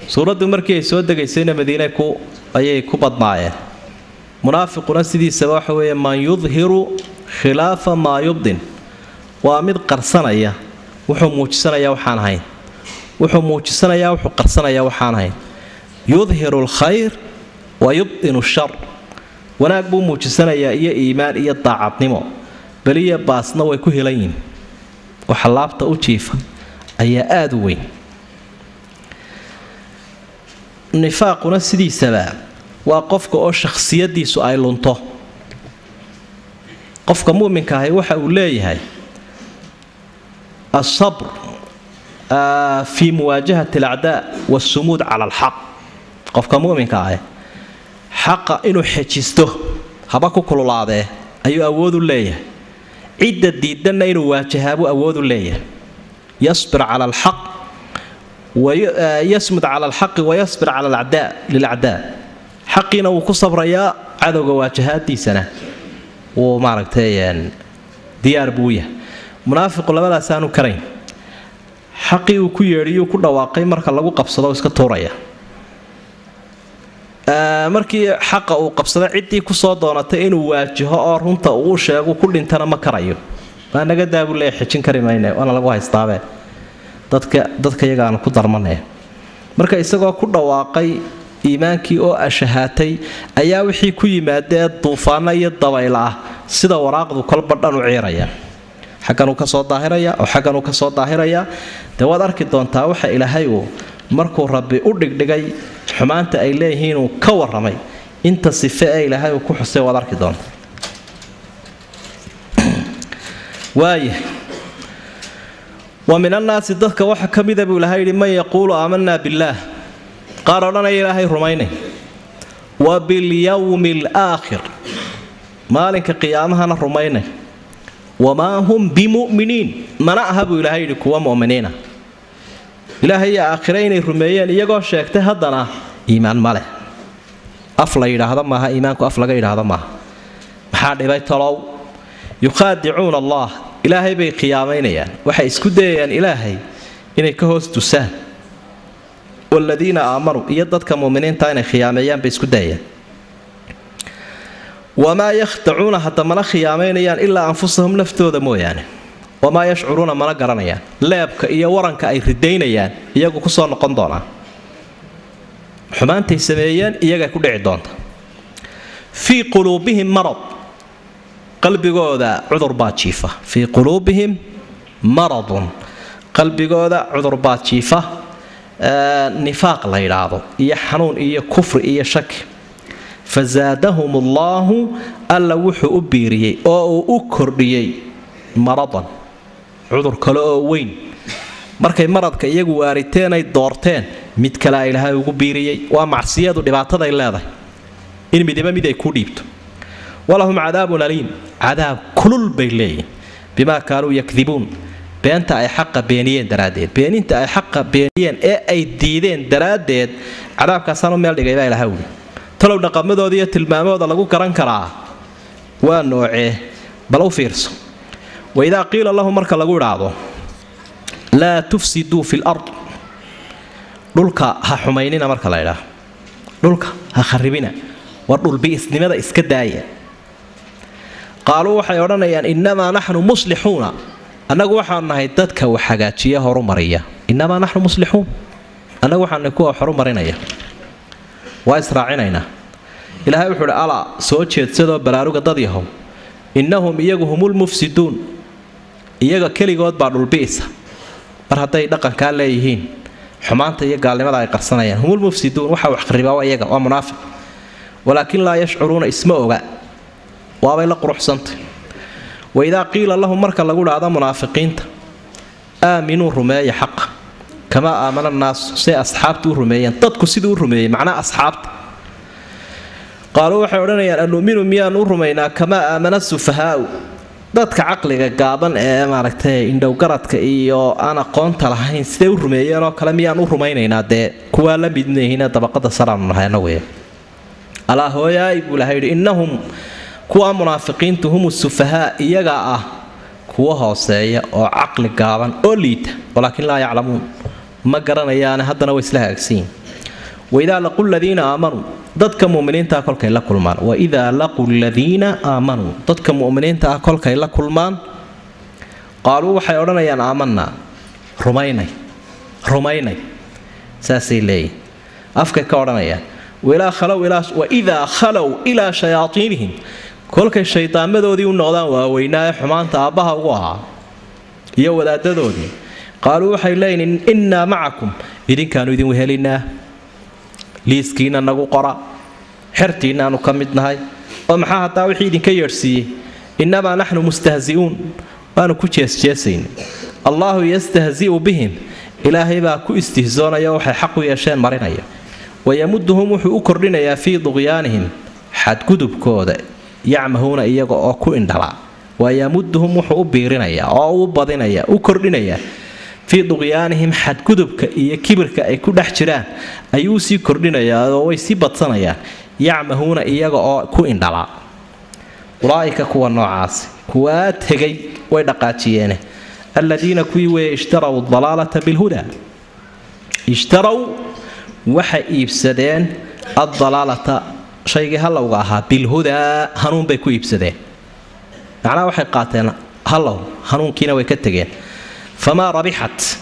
Suuraddu markii ay soo degaysayna Madiine ku ayay ku badnaayeen. Munaafiquna sidiisaba waxa weeye man yudhiru khilaafa maa yubdin, waa mid qarsanaya wuxuu muujisanaya waxaan ahayn, wuxuu muujisanayaa wuxuu qarsanaya waxaan ahayn. Yudhiru alkhayr wa yubdinu shar, wanaag buu muujisanayaa iyo iimaan iyo daacadnimo, beliya baasna way ku helan yihin. Waxa laabta u jiifa ayaa aada u weyn. Nifaaquna sidiisaba waa qofka oo shakhsiyadiisu ay lunto. Qofka mu'minka ahi waxa uu leeyahay asabr fi muwaajahati alacdaa waasumuud cala alxaq. Qofka mu'minka ahi xaqa inuu xejisto haba ku kululaadee ayuu awood u leeyahay, cidda diidanna inuu waajahaabuu awood u leeyahay. Yasbir cala alxaq wayasmud cala alxaqi wayasbir cala alacdaa lilacdaa. Xaqiina wuu ku sabrayaa, cadowga waajahaadiisana wuu maaragtay diyaar buu yahay. Munaafiqu labadaas aanu karayn, xaqii uu ku yeedhiyuu ku dhawaaqay marka lagu qabsado iska tuuraya. Markii xaqa uu qabsada ciddii kusoo doonatay inuu waajaho oo runta uu sheego ku dhintana ma karayo. Waa naga daabuu leeya, xejin kari mayne, waana lagu haystaabe dadka iyaga aanu ku darmanay. Marka isagoo ku dhawaaqay iimaankii oo ashahaatay ayaa wixii ku yimaadee duufaano iyo dabayl ah sida waraaqdu kolba dhan u ciiraya, xagganuu ka soo daahiraya oo xagganuu ka soo daahiraya. Dee waad arki doontaa waxa ilaahay uu markuu rabbi u dhigdhigay xumaanta ay leeyihiin uu ka warramay, inta sife ee ilaahay uu ku xusay waad arki doontaa. Waaya wa min annaasi dadka waxa ka mida buu ilahay yidhi man yaquulu aamanaa billaah, qaar odhanaya ilaahay rumaynay, wa bilyawmi alaakhir, maalinka qiyaamahana rumaynay, wamaa hum bimu'miniin, mana aha buu ilaahay yidhi kuwa mu'miniina. Ilaahay iyo aakhire inay rumeeyeen iyagoo sheegtay haddana iimaan ma leh. Af la yidhaahdo maaha iimaanku, af laga yidhaahdo maaha. Maxaa dhibay talow? Yukhaadicuuna allah, ilaahay bay khiyaamaynayaan, waxay isku dayayaan ilaahay inay ka hoos tusaan. Waaladiina aamanuu, iyo dadka mu'miniinta inay khiyaameeyaan bay isku dayayaan. Wamaa yakhdacuuna, hadda mana khiyaamaynayaan ilaa anfusahum, naftooda mooyaane. Wamaa yashcuruuna, mana garanayaan. Leebka iyo waranka ay ridaynayaan iyagu kusoo noqon doonaa, xumaantay sameeyeen iyagay ku dhici doonta. Fii quluubihim marad, qalbigooda cudur baa jiifa. Fii quluubihim maradun, qalbigooda cudur baa jiifa, nifaaq la yidhaahdo iyo xanuun iyo kufri iyo shaki. Fazaadahum allaahu, alla wuxuu u biiriyey oo uu u kordhiyey maradan, cudur kale oo weyn. Markay maradka iyagu waariteen ay doorteen, mid kalea ilaahay ugu biiriyey. Waa macsiyadu dhibaataday leedahay, in midiba mid ay ku dhiibto. Walahum cadaabun aliim, cadaab kulul bay leeyihin, bimaa kaanuu yakdibuun, beenta ay xaqa beeniyeen daraaddeed. Beeninta ay xaqa beeniyeen ee ay diideen daraaddeed cadaabkaasaan u meel dhigay baa ilahay wuli. Talow dhaqamadooda iyo tilmaamahooda lagu garan karaa waa noocee? Bal u fiirso. Waidaa qiila lahum, marka lagu idhaahdo laa tufsiduu fi lard, dhulka ha xumaynina, marka la idhaahdo dhulka ha kharibina, war dhulbi'isnimada iska daaya, qaaluu waxay odhanayaan innamaa naxnu muslixuuna, annagu waxaanu nahay dadka wax hagaajiya horumariya. Innamaa naxnu muslixuun, annagu waxaanu nahay kuwa wax horumarinaya, waa israacinaynaa. Ilaahay wuxuu uhi alaa, soo jeedsadoo baraaruga dad yahow, innahum iyagu humulmufsiduun, iyaga keligood baa dhulbi'isa. Mar hadday dhaqankaa leeyihiin xumaanta iyo gaalnimada ay qarsanayaan, humulmufsiduun, waxa wax kharibaa waa iyaga, waa munaafiq. Walaakin laa yashcuruuna, isma oga, waabay la quruxsantay. Waidaa qiila lahum, marka lagu idhaahdo munaafiqiinta aaminuu rumeeya xaqa kamaa aamana annaasu, say asxaabtu u rumeeyeen, dadku siduu u rumeeyey macnaa asxaabta, qaaluu waxay odhanayaan anu'minu, miyaanu u rumaynaa kamaa aamana sufahaau, dadka caqliga gaaban ee maaragtay indhowgaradka iyo aan aqoonta lahayn siday u rumeeyeen oo kale miyaan u rumaynaynaa? Dee kuwaa la midnayhiina dabaqada saraanu nahay annagu. Alaa hooyaay buu ilahay yidhi, innahum, kuwaa munaafiqiintu, hum sufahaa, iyagaa ah kuwa hooseeya oo caqli gaaban oo liita, walaakin laa yaclamuun, ma garanayaane, haddana way isla hagaagsanyihin. Waidaa laqu ladiina aamanuu, dadka muminiintaa kolkay la kulmaan, waidaa laquu ladiina aamanuu, dadka muminiinta ah kolkay la kulmaan, qaaluu waxay odhanayaan aamanaa, rumaynay, rumaynay, saasay leeyihin, afkay ka odhanayaan. Waidaa khalow ilaa shayaaiinihim, kolkay shaydaamadoodii u noqdaan waaweynaa ee xumaanta aabbaha ugu ahaa iyo wadaadadoodii, qaaluu waxay leeyihin innaa macakum, idinkaanu idin wehelinaa, Liiskiina nagu qora, xertiinaanu ka mid nahay. Oo maxaa haddaa wixii idinka yeedhsiiyey? Innamaa naxnu mustahzi'uun, waanu ku jeesjeesayna. Allaahu yastahzi'u bihim, ilaahay baa ku istihzoonaya, waxay xaq u yeesheen marinaya. Wayamuduhum, wuxuu u kordhinayaa, fii duqyaanihim, xadgudubkooda, yacmahuuna, iyaga oo ku indhalaa. Wayamuduhum, wuxuu u biirinayaa oo u badinaya, u kordhinayaa, fii duqyaanihim, xadgudubka iyo kibirka ay ku dhex jiraan ayuu sii kordhinayaa oo way sii badsanayaan, yacmahuuna, iyaga oo ku indhalaa. Ulaa'ika, kuwa noocaasi, kuwaa tegay way dhaqaajiyeene, aladiina, kuwii weeye, ishtaraw dalaalata bilhudaa. Ishtaraw, waxay iibsadeen, addalaalata, shaygii hallowga ahaa, bilhudaa, hanuun bay ku iibsadeen. Macnaha waxay qaateen hallow, hanuunkiina way ka tegeen. Famaa rabixat,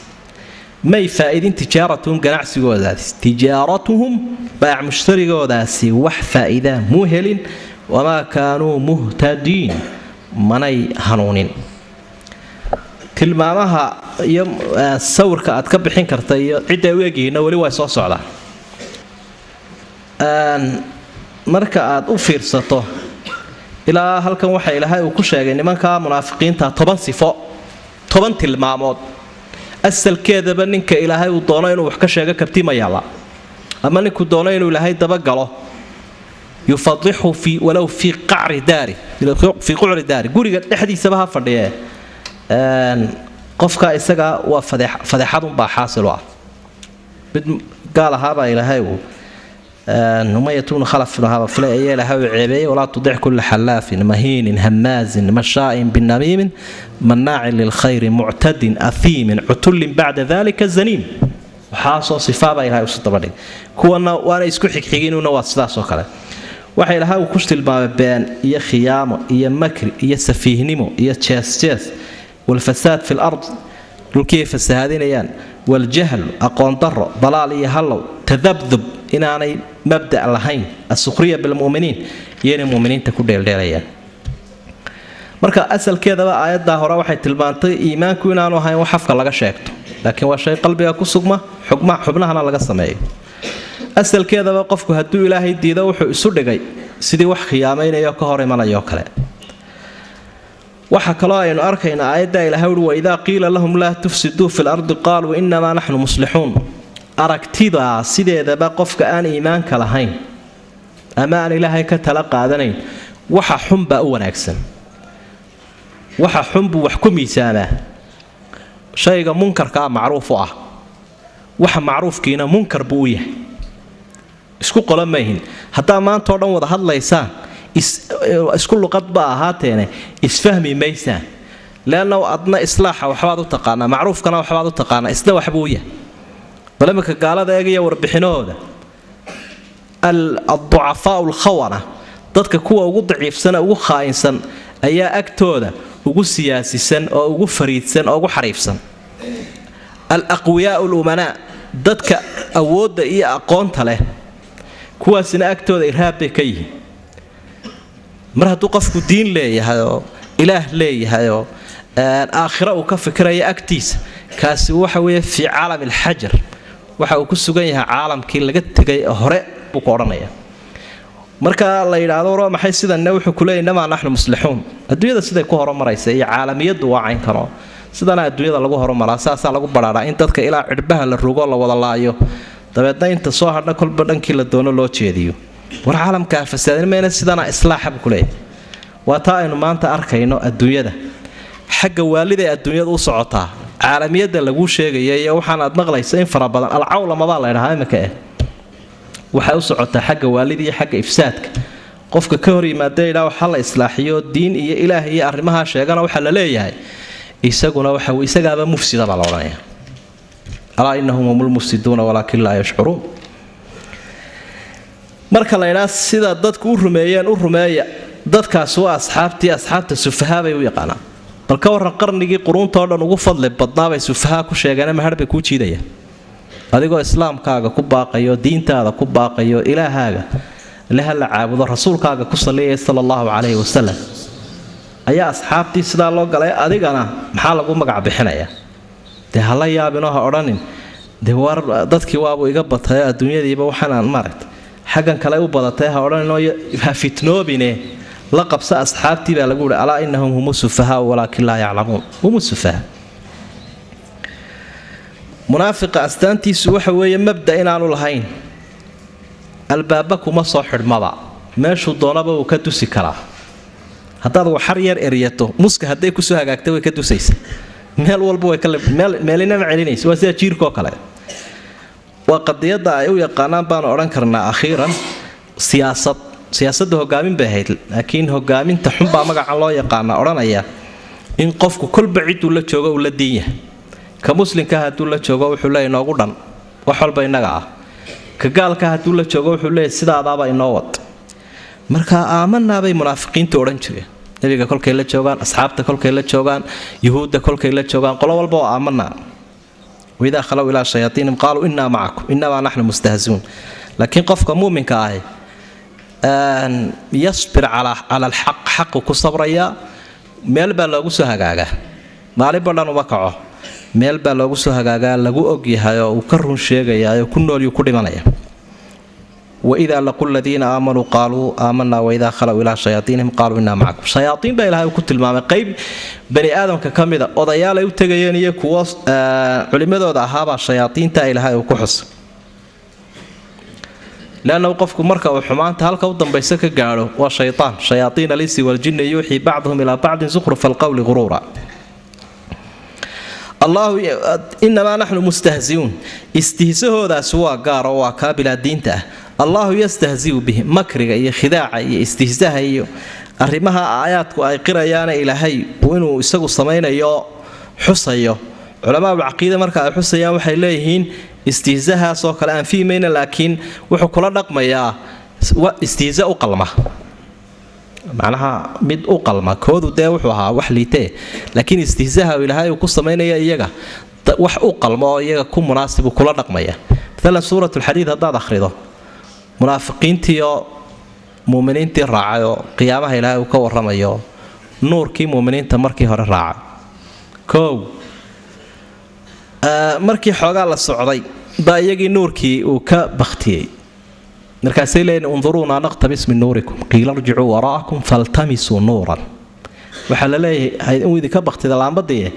may faa'iidin, tijaaratuhum, ganacsigoodaasi, tijaaratuhum, baac mushtarigoodaasi wax faa'iidaa muu helin. Wamaa kaanuu muhtadiin, manay hanuunin. Tilmaamaha iyo sawirka aad ka bixin karta iyo cidday u egyihiinna weli way soo socdaan. Marka aad u fiirsato ilaa halkan, waxa Ilaahay uu ku sheegay nimanka munaafiqiinta 10 sifo, 10 tilmaamood. Asalkeedaba ninka Ilaahay uu doono inuu wax ka sheego kabtima yaala, ama ninkuu doono inuu Ilaahay dabagalo, yufadixu fi walow fii qacri daari, fii qucri daari, guriga dhexdiisaba ha fadhiye, qofka isaga waa fadeexadunbaa xaasil u ah. Mid gaal ahaabaa Ilaahay uu Umayat bnu Khalaf ahaaba filay ayaa Ilaahay uu ceebeeyey: walaa tudic kulla xallaafin mahiinin hamaazin mashaa'in binamiimin mannaacin lilkhayri muctadin ahiimin cutullin bacda dalika zaniim. Waxaasoo sifaabaa Ilahay usu dabadhigay. Kuwana waana isku xigxiginuna, waa sidaasoo kale. Waxa Ilaahay uu ku tilmaamay been iyo khiyaamo iyo makri iyo safiihnimo iyo jees-jees, walfasaad fi lard, dhulkii ay fasahaadinayaan, waljahl, aqoon daro, dalaal iyo hallow, tadabdub, inaanay mabda' lahayn, assukhriya bilmuminiin, iyo inay muminiinta ku dheeldheelayaan. Marka asalkeedaba aayaddaa hore waxay tilmaantay iimaanku inaanu ahayn wax afka laga sheegto, laakiin waa shay qalbiga ku sugma, xubnahana laga sameeyo. Asalkeedaba qofku hadduu Ilaahay diido, wuxuu isu dhigay sidii wax khiyaamaynayo ka hor imanayoo kale. Waxaa kaloo aynu arkaynaa aayaddaa Ilahay ui: waidaa qiila lahum laa tufsiduu fi lardi qaaluu innamaa naxnu muslixuun. Aragtidaa sideedaba qofka aan iimaanka lahayn ama aan Ilaahay ka tala qaadanayn, waxa xunbaa u wanaagsan, waxa xunbuu wax ku miisaamaa. Shayga munkarkaa macruuf u ah, waxa macruufkiina munkar buu u yahay. Isku qolo mayhin. Haddaa maanta oo dhan wada hadlaysaan, isku luqad ba ahaateene, isfahmi maysaan, leanna adna islaaxa waxbaad u taqaanaa, macruufkana waxbaad u taqaanaa, isna waxbuu u yahay. Bal iminka gaalada eegaya warbixinahooda, adducafaau alkhawana, dadka kuwa ugu daciifsana ugu khaa'insan ayaa agtooda ugu siyaasisan oo ugu fariidsan oo ugu xariifsan. Al aqwiyaau alumanaa, dadka awoodda iyo aqoonta leh, kuwaasina agtooda irhaab bay ka yihiin. Mar hadduu qofku diin leeyahay oo Ilaah leeyahay oo aakhiro uu ka fikiraya, agtiisa kaasi waxa weeye fii caalam alxajar, waxa uu ku sugan yahay caalamkii laga tegay hore buu ku odhanaya. Marka la yidhaahdo war waa maxay sidanna, wuxuu kuleeyay innamaa naxnu muslixuun. Adduunyada siday ku horumaraysa iyo caalamiyaddu waa caynkanoo sidana adduunyada lagu horumaraa, saasaa lagu badhaaraa, in dadka ilaa cidhbaha la rogo, la wada laayo, dabeedna inta soo hadha kolba dhankii la doono loo jeediyo. War caalamkaa fasaadin mayna, sidana islaaxa buu kuleeyahy. Waa taa aynu maanta arkayno adduunyada xagga waaliday adduunyada u socotaa, caalamiyadda laguu sheegaya iyo waxaan aad maqlaysa in fara badan, alcawlamabaa la ydhahaa iminka waxay u socotaa xagga waalida iyo xagga ifsaadka. Qofka ka hor yimaada idhaa waxa la islaaxiyo, diin iyo Ilaah iyo arrimahaa sheegana, waxaa la leeyahay isaguna waxa isagaaba mufsida baa la odhanaya. Alaa inahum hum lmufsiduuna walaakin laa yashcuruun. Marka la idhaa sida dadku u rumeeyeen u rumeeya, dadkaas waa asxaabtii, asxaabta sufahaa bay u yaqaanaan. Bal ka warran, qarnigii quruuntao dhan ugu fadli badnaabay sufahaa ku sheegeen, mahar bay kuu jiidayaan adigoo islaamkaaga ku baaqayo, diintaada ku baaqayo, Ilaahaaga leha la caabudo, rasuulkaaga ku salliyaya sala allahu calayhi wasalam. Ayaa asxaabtii sidaa loo galay, adigana maxaa lagu magac bixinayaa? Dee hala yaabinoo ha odhanin Dee war dadkii waabuu iga batay adduunyadiiba waxaan aan maaragtay xaggan kale u badatay ha odhanino ha fitnoobine la qabsa asxaabtii baa lagu yihi alaa inahum humu sufahaa walaakin laa yaclamuun. Humu sufahaa. Munaafiqa astaantiisu waxa weeye mabda inaanu lahayn, albaaba kuma soo xidhmaba, meeshuu doonaba wuu ka dusi karaa. Haddaad waxar yar eryato muska hadday kusoo hagaagta way ka dusaysa, meel walba way meelinama celinaysa. Waa sida jiirkoo kale. Waa qadiyadda ay u yaqaanaan baanu odhan karnaa akhiiran siyaasad. Siyaasadda hogaamin bay ahayd, laakiin hogaaminta xunbaa magacan loo yaqaana odhanaya in qofku kolba cidduu la joogo uu la diin yahay. Ka muslimka hadduu la joogo wuxuu leeyahy inoogu dhan wax walba innaga ah, ka gaalka hadduu la joogo wuxuu leeyahy sidaadaaba inoo wad. Marka aamanaabay munaafiqiintu odhan jireen nabiga kolkay la joogaan, asxaabta kolkay la joogaan, yuhuudda kolkay la joogaan, qolo walba oo aamanaa. Waidaa khalow ilaa shayaaiinihim qaaluu innaa macakum innamaa naxnu mustahziuun. Laakiin qofka muuminka ahi yasbir cala alxaq, xaqu ku sabrayaa, meel baa loogu soo hagaagaa, maalinba dhan uma kaco, meel baa loogu soo hagaagaa lagu ogyahay oo uu ka run sheegayaa oo ku noolyu ku dhimanaya. Waidaa laquu ladiina aamanuu qaaluu aamanaa waidaa khalow ilaa shayaaiinihim qaaluu innaa macakum. Shayaaiin baa ilahay ku tilmaamay qayb bani aadamka ka mida, odayaal ay u tegayeen iyo kuwo culimmadooda ahaabaa shayaaiinta ilaahay uu ku xusay. Leannahu qofku marka uu xumaanta halka u dambaysa ka gaadho waa shaytaan. Shayaaiin alinsi waljinni yuuxii bacduhum ilaa bacdin zukhrufa alqowli guruura. Allahu inamaa naxnu mustahziuun. Istihsahoodaasi waa gaar oo waa kaa bilaa diinta ah. Allahu yastahziu bihi, makriga iyo khidaaca iyo istihsaha iyo arrimaha aayaadku ay qirayaana ilaahay inuu isagu samaynayo xusayo. Culamaaulcaqiida marka ay xusayaan waxay leeyihiin istihsahaasoo kale aan fiimayna, laakiin wuxuu kula dhaqmayaa istihsa u qalma, macnaha mid u qalma. Koodu dee wuxuu ahaa wax liitee, laakiin istihsaha ilaahay uu ku samaynaya iyaga wax u qalma oo iyaga ku munaasibu kula dhaqmaya. Maalan suuratulxadiid haddaad akhrido, munaafiqiintiioo muuminiintii raacay oo qiyaamaha ilaahay uu ka warramayo, nuurkii muuminiinta markii hore raacay kow, markii xoogaa la socday baa iyagii nuurkii uu ka bakhtiyey. Markaasay leeyiin unduruunaa naqtabis min nuurikum qiila rjicuu waraa'akum faltamisuu nuuran. Waxaa la leeyahay inuu idinka baktida laambadii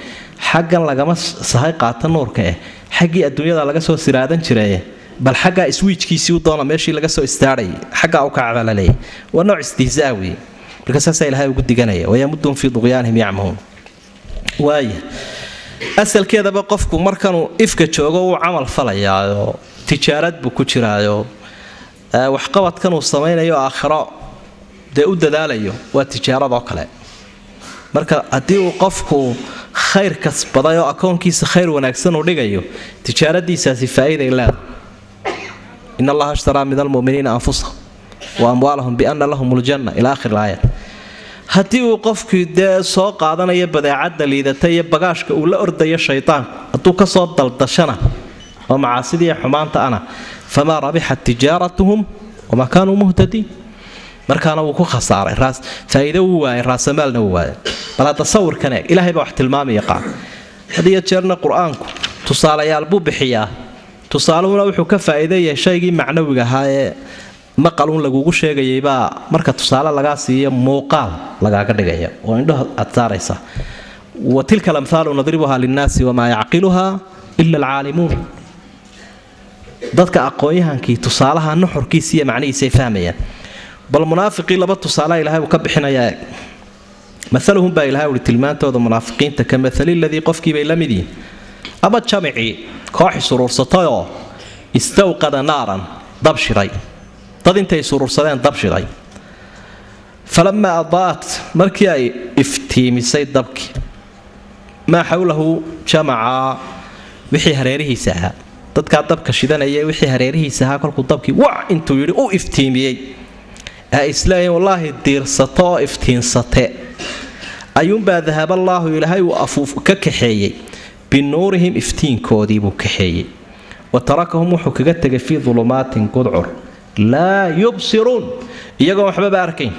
xaggan lagama sahay qaata nuurka eh, xaggii adduunyada laga soo siraadan jiraye, bal xaggaa iswiijkiisii u doona meeshii laga soo istaadhayay xaggaa u kacbaa la leeyahay. Waa nooc istihzaa weeye. Marka saasaa ilaahay ugu diganaya wayamudduhum fii duqyaanihim yacmahuun. Waaya asalkeedaba qofku markanuu ifka joogo wuu camal falayaayo, tijaarad buu ku jiraayo, waxqabadkanuu samaynayo aakhiro dee u dadaalayo waa tijaaradoo kale. Marka haddii uu qofku khayr kasbaday oo akoonkiisa khayr wanaagsan uu dhigayo, tijaaradiisaasi faa'iiday leedahay. In allaha ashtaraa min almuminiina anfusahum wa amwaalahum biana lahum ljanna ila akhir laayat. Haddii uu qofkii dee soo qaadanayo badeecadda liidata iyo bagaashka uu la ordayo shaydaanku, hadduu kasoo daldashana oo macaasidii xumaanta ana, famaa rabixat tijaaratuhum wamaa kaanuu muhtadiin. Markaana wuu ku khasaaray, faa'iido wuu waayay, raasamaalna wuu waayay. Bal hadda sawirkan eeg, ilaahay baa wax tilmaami yaqaan. Had iyo jeerna qur-aanku tusaalayaal buu bixiyaa, tusaaluhuna wuxuu ka faa'iideeyahay shaygii macnawiga ahaa ee maqaluun lagugu sheegayay baa marka tusaale lagaa siiyo muuqaal lagaaga dhigaya oo indhaha aad saaraysa. Wa tilka alamthaalu nadribuha linnaasi wamaa yacqiluha ila alcaalimuun. Dadka aqoon-yahankii tusaalaha nuxurkiisa iyo macnihiisay fahmayaan. Bal munaafiqii laba tusaalaha ilahay uu ka bixinayaa eeg. Maaluhum baa ilahay uhi tilmaantooda munaafiqiinta ka maali ladii qofkiibay la mid yihiin ama jamicii koox isuruursatayoo istawqada naaran dab shiday, dad intay isuruursadeen dab shiday. Falamaa adaa'at markii ay iftiimisay dabkii maa xawlahu jamaca wixii hareerihiisa ahaa, dadkaa dabka shidanaya wixii hareerihiisa ahaa kolkuu dabkii wac intuu yidhi u iftiimiyey ee isleeyiin wallaahi diirsato oo iftiinsate, ayuunbaa dahaballaahu ilaahay uu afuuf ka kaxeeyey binuurihim iftiinkoodii buu kaxeeyey. Wa tarakahum wuxuu kaga tegay fii dulumaatin gudcur laa yubsiruun, iyagoon waxbaba arkayn.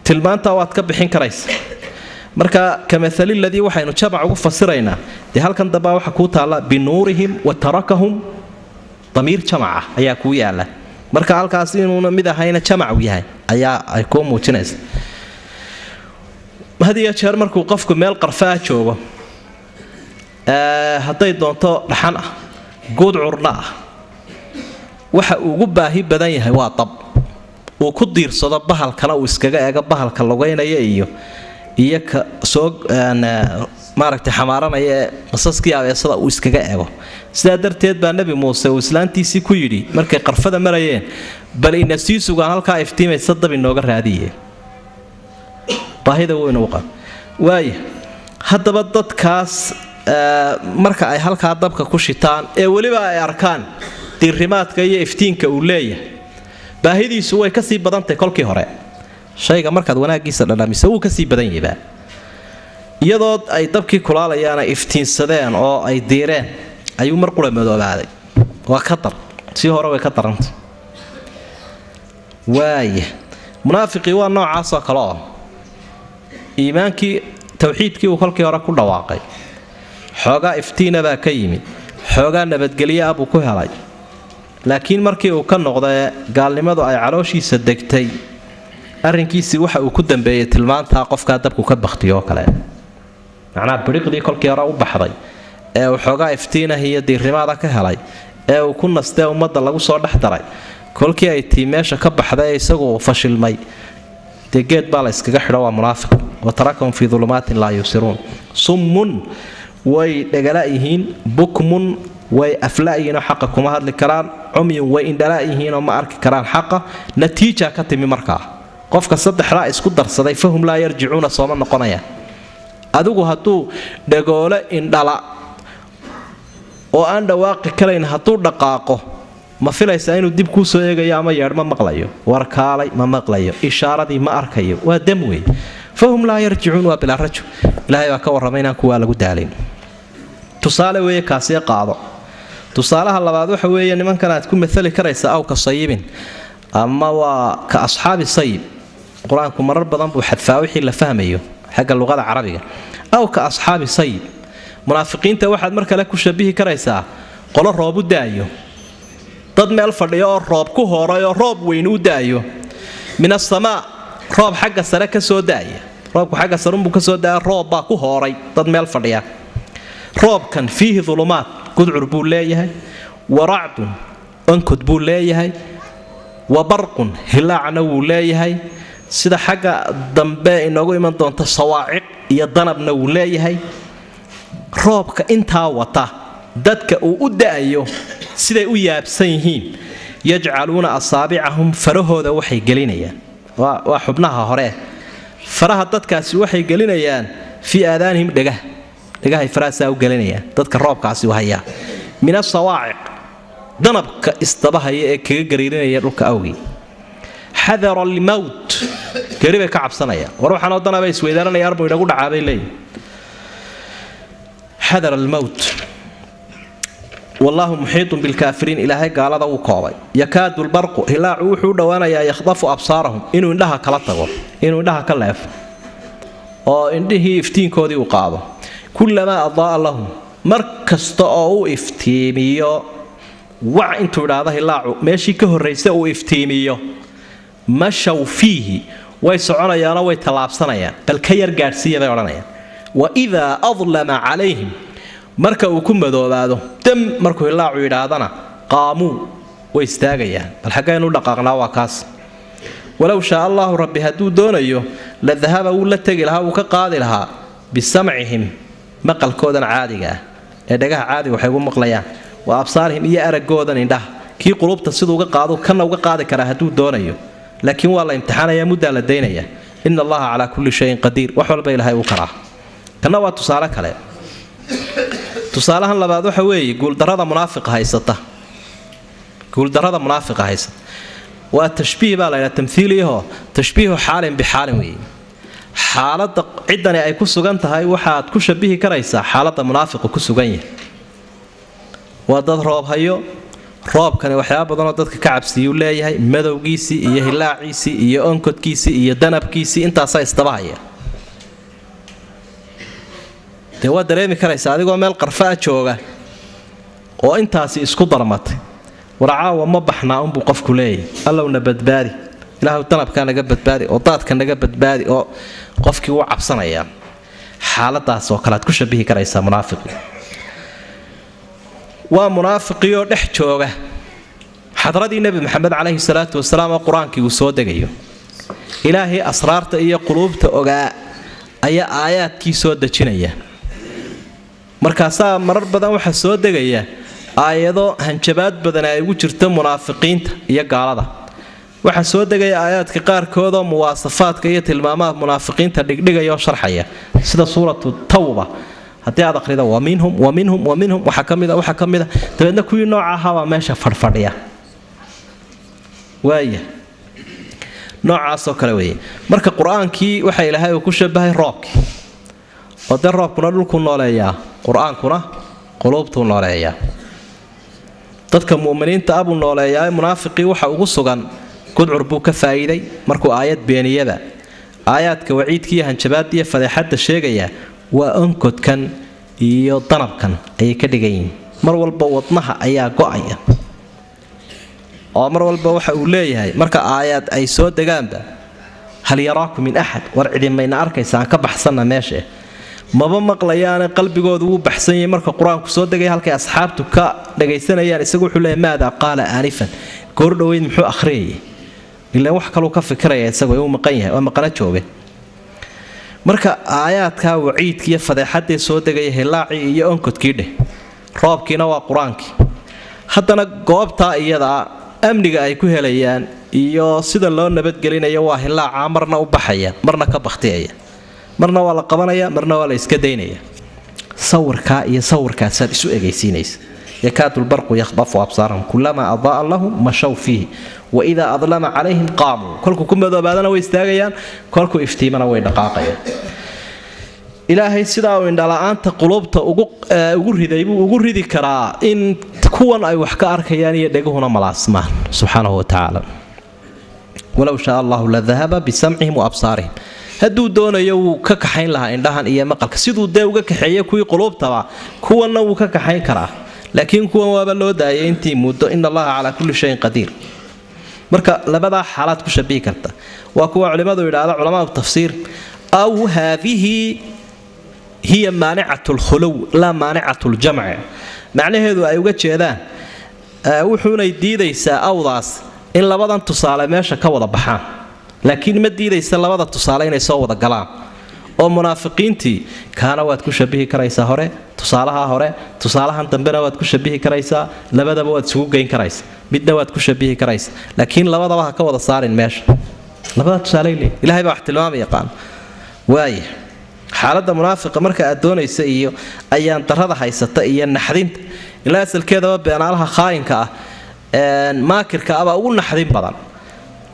Tilmaantaa waad ka bixin karaysa. Marka kamathali ladii waxaynu jamac ugu fasiraynaa dee halkan dambaa waxa kuu taalla binuurihim wa tarakahum, damiir jamaca ayaa kuu yaala. Marka halkaas inuuna mid ahayna jamac uu yahay ayaa ay kuu muujinaysa. Had iyo jeer markuu qofku meel qarfa ah joogo, hadday doonto dhaxan ah gudcurna ah, waxa uu ugu baahi badan yahay waa dab uu ku diirsado, bahalkana uu iskaga eego, bahalka lugaynaya iyo ka soo maaragtay xamaaranaya ee masaskii abeesada uu iskaga eego. Sidaa darteed baa Nebi Muuse uu islaantiisii ku yidhi markay qarfada marayeen, bal ina sii sugaan halkaa iftiimaysa dab inooga raadiye, baahida weynu u qab. Waaya haddaba dadkaas marka ay halkaa dabka ku shitaan ee weliba ay arkaan diirimaadka iyo iftiinka uu leeyahay, baahidiisu way kasii badantahay kolkii hore. Shayga markaad wanaagiisa dhadhamiso wuu kasii badan yahay. Iyadoo ay dabkii kulaalayaana iftiinsadeen oo ay diireen ayuu mar qura madoobaaday. Waa ka dar, sii hore way ka darantay. Waaya munaafiqii waa noocaasoo kale oo iimaankii tawxiidkii uu kolkii hore ku dhawaaqay, xoogaa iftiina baa ka yimid, xoogaa nabadgelyo ah buu ku helay, laakiin markii uu ka noqdae gaalnimadu ay calooshiisa degtay, arrinkiisii waxa uu ku dambeeyey tilmaantaa qofkaa dabku ka baktiyo oo kale. Macnaha biriqdii kolkii hore u baxday ee uu xoogaa iftiinah iyo diirimaada ka helay ee uu ku nastee ummadda lagu soo dhex daray, kolkii ay tii meesha ka baxday ee isagu fashilmay, dee geed baa la iskaga xidho, waa munaafiq. Wa tarakahum fii dulumaatin laa yubsiruun. Summun way dhagala yihiin, bukmun way afla-yihiinoo xaqa kuma hadli karaan, cumyun way indhala-yihiinoo ma arki karaan xaqa. Natiija ka timi markaa qofka saddexdaa isku darsaday, fahum laa yarjicuuna, sooma noqonaya. Adigu hadduu dhagoole indhala oo aan dhawaaqi karayn hadduu dhaqaaqo, ma filaysaa inuu dib kuu soo eegayo ama yeedh? Ma maqlayo, warkaalay ma maqlayo, ishaaradii ma arkayo, waa dam wey. Fahum laa yarjicuun waa bilaa rajo. Ilaahay baa ka warramay inaan kuwaa lagu daalin. Tusaale weeye kaasii qaado. Tusaalaha labaad waxa weeye nimankan aad ku maali karaysa aw ka sayibin ama waa ka asxaabi sayib. Qur-aanku marar badan buu xadfaa wixii la fahmayo xagga luqada carabiga. Aw ka asxaabi sayib, munaafiqiinta waxaad mar kale ku shabihi karaysaa qolo roob u daayo, dad meel fadhiyo oo roob ku horay oo roob weyn u daayo, min asamaa, roob xagga sare ka soo daaya. Roobku xagga sarunbuu ka soo daaya, roob baa ku hooray dad meel fadhiya. Roobkan fiihi dulumaad, gudcur buu leeyahay, wa racdun onkod buu leeyahay, wa barqun hilaacna wuu leeyahay, sida xagga dambe inoogu iman doonta sawaaciq iyo danabna wuu leeyahay. Roobka intaa wata dadka uu u da'ayo siday u yaabsan yihiin, yajcaluuna asaabicahum, farahooda waxay gelinayaan, waa xubnaha hore faraha dadkaasi waxay gelinayaan, fii aadaanihim, dhegah, dhegahay farahaasaa u gelinayaan dadka roobkaasi u hayaa, min asawaaciq, danabka isdabahaya ee kaga gariirinaya dhulka awgii. Xadara almowt, geeri bay ka cabsanayaan. War waxaanoo danaba isweydaaranaya arbuu inagu dhacaabay leeyihin. Xadara almowt wallaahu muxiitun bilkaafiriin, ilaahay gaalada wuu koobay. Yakaadu lbarqu, hilaacu wuxuu u dhowaanayaa, yakhdafu absaarahum, inuu indhaha kala tago, inuu indhaha ka leefo oo indhihii iftiinkoodii uu qaado. Kullamaa adaaa lahum, mar kasta oo uu iftiimiyo, wac intuu idhaahdo hilaacu meeshii ka horraysa uu iftiimiyo, mashaw fiihi, way soconayaanoo way tallaabsanayaan, bal ka yar gaadhsiiya bay odhanayaan. Wa idaa adlama calayhim, marka uu ku madoobaado dam, markuu hilaacu yidhaahdana, qaamuu, way istaagayaan, bal xaggaynu u dhaqaaqnaa waa kaas. Walow shaa allaahu, rabbi hadduu doonayo, la dahaba, wuu la tegi lahaa, wuu ka qaadi lahaa, bisamcihim, maqalkoodan caadiga ah ee dhagaha caadiga waxay ugu maqlayaan, wa absaarihim, iyo araggoodan indhaha. Kii qulubta siduu uga qaado kana uga qaadi karaa hadduu doonayo, laakiin waa la imtixaanaya, muddaa la daynaya. Ina allaha calaa kulli shayin qadiir, wax walba ilaahay uu karaa. Kanna waa tusaale kale. Tusaalahan labaad waxa weeye guuldarada munaafiqa haysata. Guuldarada munaafiqa haysata waa tashbiih baa la ydhaha, tamhiiliyaho, tashbiihu xaalin bixaalin weeye. Xaaladda ciddani ay ku sugan tahay waxaad ku shabihi karaysaa xaaladda munaafiqu ku sugan yahay. Waa dad roob hayo, roobkani waxyaaba badanoo dadka ka cabsiiyuu leeyahay, madowgiisii iyo hilaaciisii iyo onkodkiisii iyo danabkiisii intaasaa isdabahaya. Dee waa dareemi karaysa adigoo meel qarfaa jooga oo intaasi isku darmatay, warcaawa ma baxnaa unbuu qofku leeyahy, allowna badbaadi, ilaahu danabkaa naga badbaadi oo daadka naga badbaadi, oo qofkii wuu cabsanayaa. Xaaladaas oo kale aad ku shabihi karaysaa munaafiqii. Waa munaafiqiioo dhex jooga xadradii Nebi Maxamed caleyhi salaatu wasalaam oo qur-aankii uu soo degayo. Ilaahay asraarta iyo quluubta ogaa ayaa aayaadkii soo dejinaya. Markaasaa marar badan waxaa soo degaya aayado hanjabaad badan ay ugu jirto munaafiqiinta iyo gaalada. Waxaa soo degaya aayaadka qaarkoodoo muwaasafaadka iyo tilmaamaha munaafiqiinta dhigdhigaya oo sharxaya, sida suuratu Tawba haddii aad aqrida, wa minhum wa minhum wa minhum, waxaa ka mida, waxaa ka mida. Dabeedna kuwii nooca ahaabaa meesha fadhfadhiya. Waaya noocaasoo kale weeye. Marka qur-aankii waxa Ilaahay uu ku shabahay roobkii, oo dee roobkuna dhulkuu nooleeyaa, qur-aankuna quluubtuu nooleeyaa. Dadka mu'miniinta abuu nooleeyaa, munaafiqii waxa ugu sugan gudcur buu ka faa'iiday markuu aayad beeniyada. Aayaadka waciidkiiyo hanjabaadda iyo fadeexadda sheegaya waa onkodkan iyo danabkan ayay ka dhigan yihiin. Mar walba wadnaha ayaa go'aya, oo mar walba waxa uu leeyahay marka aayaad ay soo degaanba, hal yaraakum min axad, war cidimayna arkaysa, aan ka baxsanna meesha. Maba maqlayaane, qalbigoodu wuu baxsan yahay. Marka qur-aanku soo degaya halkay asxaabtu ka dhagaysanayaan, isagu wuxuu leeyahy maadaa qaala aanifan, goordhoweyd muxuu akhriyayay? Ilaan wax kaluu ka fikiraya isagu, uu maqan yahay, waa maqana jooge. Marka aayaadkaa waciidki iyo fadeexadii soo degaya hilaacii iyo onkodkii dheh, roobkiina waa qur-aankii. Haddana goobtaa iyadaa amniga ay ku helayaan iyo sida loo nabadgelinayo waa hilaacaa marna u baxaya, marna ka bakhtiyaya, marna waa la qabanaya, marna waa la iska daynaya. Sawirkaa iyo sawirkaasaad isu egaysiinaysa. Yakaadu lbarqu yakhdafu absaarahum kulamaa adaaa lahum mashaw fiihi waidaa adlama calayhim qaamuu. Kolkuu ku madoobaadana way istaagayaan, kolkuu iftiimana way dhaqaaqayaan. Ilaahay sidaa uu indhala-aanta quluubta ugu riday buu ugu ridi karaa in kuwan ay wax ka arkayaan iyo dheguhuna malaasmaan, subxaanahu wa tacaala. Walow shaa allahu la dahaba bisamcihim wa absaarihim, hadduu doonayo wuu ka kaxayn lahaa indhahan iyo maqalka, siduu dee uga kaxeeyey kuwii quluubtaba kuwanna wuu ka kaxayn karaa, laakiin kuwan waaba loo daayay intii muddo. In allaha calaa kulli shayin qadiir. Marka labadaa xaalaad ku shabihi karta waa kuwa culimmadu yidhaahda, culamaau tafsiir, aw haadihi hiya maanicatu lkhuluw laa maanicatu ljamci. Macnaheedu ay uga jeedaan wuxuunay diidaysaa awdaas in labadan tusaale meesha ka wada baxaan, laakiin ma diidaysa labada tusaale inay soo wada galaan. Oo munaafiqiintii kaana waad ku shabihi karaysaa hore, tusaalaha hore, tusaalahan dambena waad ku shabihi karaysaa, labadaba waad isugu geyn karaysa, midna waad ku shabihi karaysa, laakiin labadaba ha ka wada saarin meesha. Labada tusaale leey, Ilahay baa wax tilmaama yaqaan. Waaya xaaladda munaafiqa marka aad doonaysa iyo ayaan darada haysata iyo naxdinta, ilaa asalkeedaba beenaalaha khaayinka ah maakirka abaa ugu naxdin badan.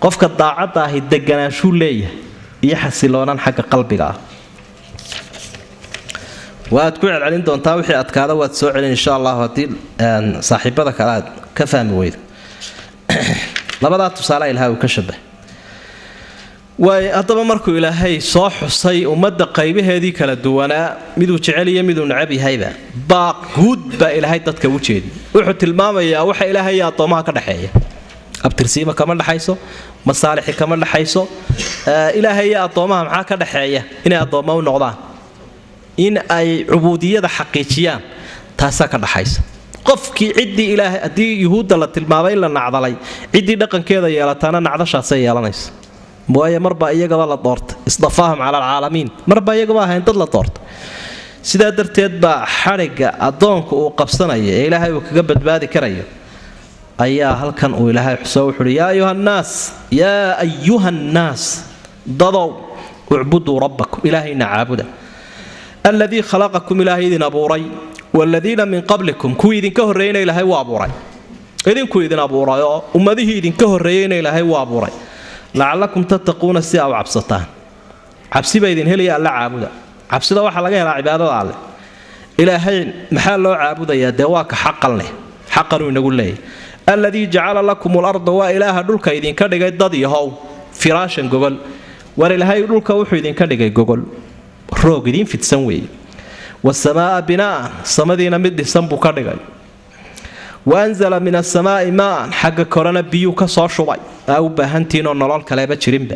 Qofka daacadda ahi deganaanshuu leeyahay iyo xasiloonan xagga qalbiga ah. Waad ku celcelin doontaa wixii adkaada, waad soo celin insha allahu haddii saaxiibada kale aad ka fahmi weydo. Labadaa tusaale ilahay uu ka shabah waay. Haddaba markuu Ilaahay soo xusay ummadda qaybaheedii kala duwanaa, miduu jecel iyo miduu necab yahayba, baaq guud baa Ilaahay dadka u jeedi. Wuxuu tilmaamayaa waxa Ilaahay iyo addoomaha ka dhexeeya. Abtirsiima kama dhexayso, masaalixi kama dhexayso. Ilaahay iyo addoomaha maxaa ka dhexeeya? Inay addoommo u noqdaan, in ay cubuudiyada xaqiijiyaan, taasaa ka dhaxaysa. Qofkii ciddii Ilaahay, haddii yuhuudda la tilmaamay in la nacdalay, ciddii dhaqankeeda yeelataana nacdashaasay yeelanaysa. Waayo marbaa iyagaba la doortay, isdafaahum cala alcaalamiin, marbaa iyagaba ahayn dad la doortay. Sidaa darteed baa xadhigga addoonku uu qabsanaya ee Ilaahay uu kaga badbaadi karayo ayaa halkan uu Ilaahay xuso. Wuxuuhi yaa ayuha nnaas, yaa ayuha nnaas, dadow, ucbuduu rabbakum, Ilaahayna caabuda, aladii khalaqakum, Ilaahay idin abuuray, waaladiina min qablikum, kuwii idinka horreeyeyna Ilaahay wuu abuuray, idinkuu idin abuuray oo ummadihii idinka horreeyeyna Ilaahay wuu abuuray, lacalakum tattaquuna, si aa u cabsataan. Cabsi baa idin helaya alla caabuda. Cabsida waxaa laga helaa cibaadada alle. Ilaahay maxaa loo caabudayaa? Dee waa ka xaqan leh, xaqanuu inagu leeyahy. Aladii jacala lakum larda, waa Ilaaha dhulka idinka dhigay dad yahow firaashan, gogol. War Ilaahay dhulka wuxuu idinka dhigay gogol, roog idiin fidsan weeye. Wasamaa binaan, samadiina mid dhisan buu ka dhigay. Wa anzala min asamaai maan, xagga korena biyuu ka soo shubay aa u baahantihiinoo nolol kaleba jirinba.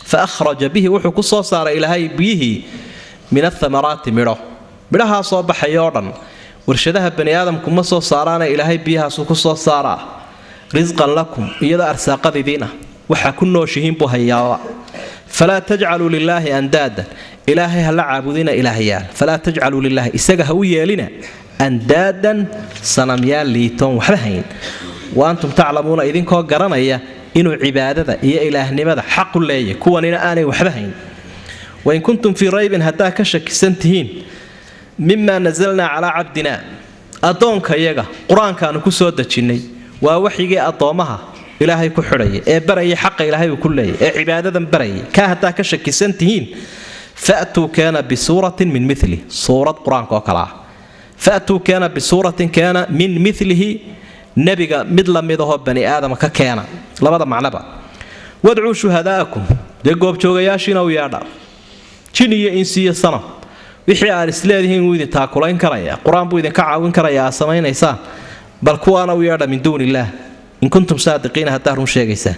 Fa akhraja bihi, wuxuu ku soo saaray ilaahay biyihii min athamaraati, midho, midhahaa soo baxaya oo dhan warshadaha bani aadamku ma soo saaraana ilaahay biyahaasuu ku soo saaraa. Risqan lakum, iyadoo arsaaqad idiin ah, waxaa ku nooshihiin buu hayaaba. Falaa tajcaluu lilaahi andaadan, ilaahay ha la caabudina ilaahyaal. Falaa tajcaluu lilaahi, isaga ha u yeelina andaadan, sanamyaal liitoon waxba hayn. Wa antum taclamuuna, idinkoo garanaya inuu cibaadada iyo ilaahnimada xaqu leeyahy, kuwanina aanay waxba hayn. Wain kuntum fii raybin, haddaa ka shakisan tihiin mimaa nasalnaa calaa cabdina, addoonka iyaga qur-aankaanu ku soo dejinnay, waa waxyigii addoommaha ilaahay ku xidhaya ee barayay xaqa ilaahay uu ku leeyay ee cibaadadan barayay, kaa haddaa ka shakisan tihiin, faatuu keena bisuuratin min mili, suurad qur-aanka oo kale ah. Faatuu keena bisuuratin, keena min milihi, nebiga mid la mid ahoo bani aadama ka keena, labada macnoba. Wadcuu shuhadaa'akum, dee goobjoogayaashiina u yeedha, jin iyo insi iyo sanam, wixii aad isleedihiin wuu idin taakulayn karaya, qur-aan buu idinka caawin karaya aad samaynaysaan, bal kuwaana u yeedha min duuni illaah in kuntum saadiqiina, haddaa run sheegaysaan.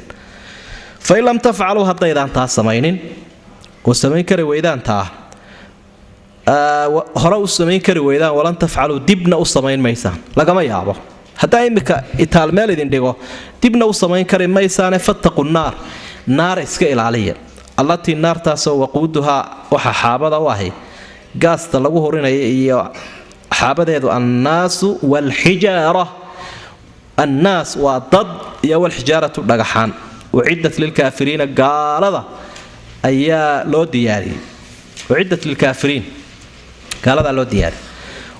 Fain lam tafcaluu, haddaydaan taa samaynin oo samayn kari weydaan, taa hore u samayn kari weydaan, walan tafcaluu, dibna u samayn maysaan, lagama yaabo haddaa iminka itaal meel idin dhigo dibna u samayn kari maysaane. Fattaqu naar, naar iska ilaaliya, allatii naartaasoo waquuduhaa, waxa xaabada u ahi gaasta lagu hurinaya iyo xaabadeedu, annaasu waalxijaara, annaas waa dad iyo walxijaaratu dhagaxaan, uciddat lilkaafiriina, gaalada ayaa loo diyaariyey, uciddat lilkaafiriin, gaaladaa loo diyaariyey.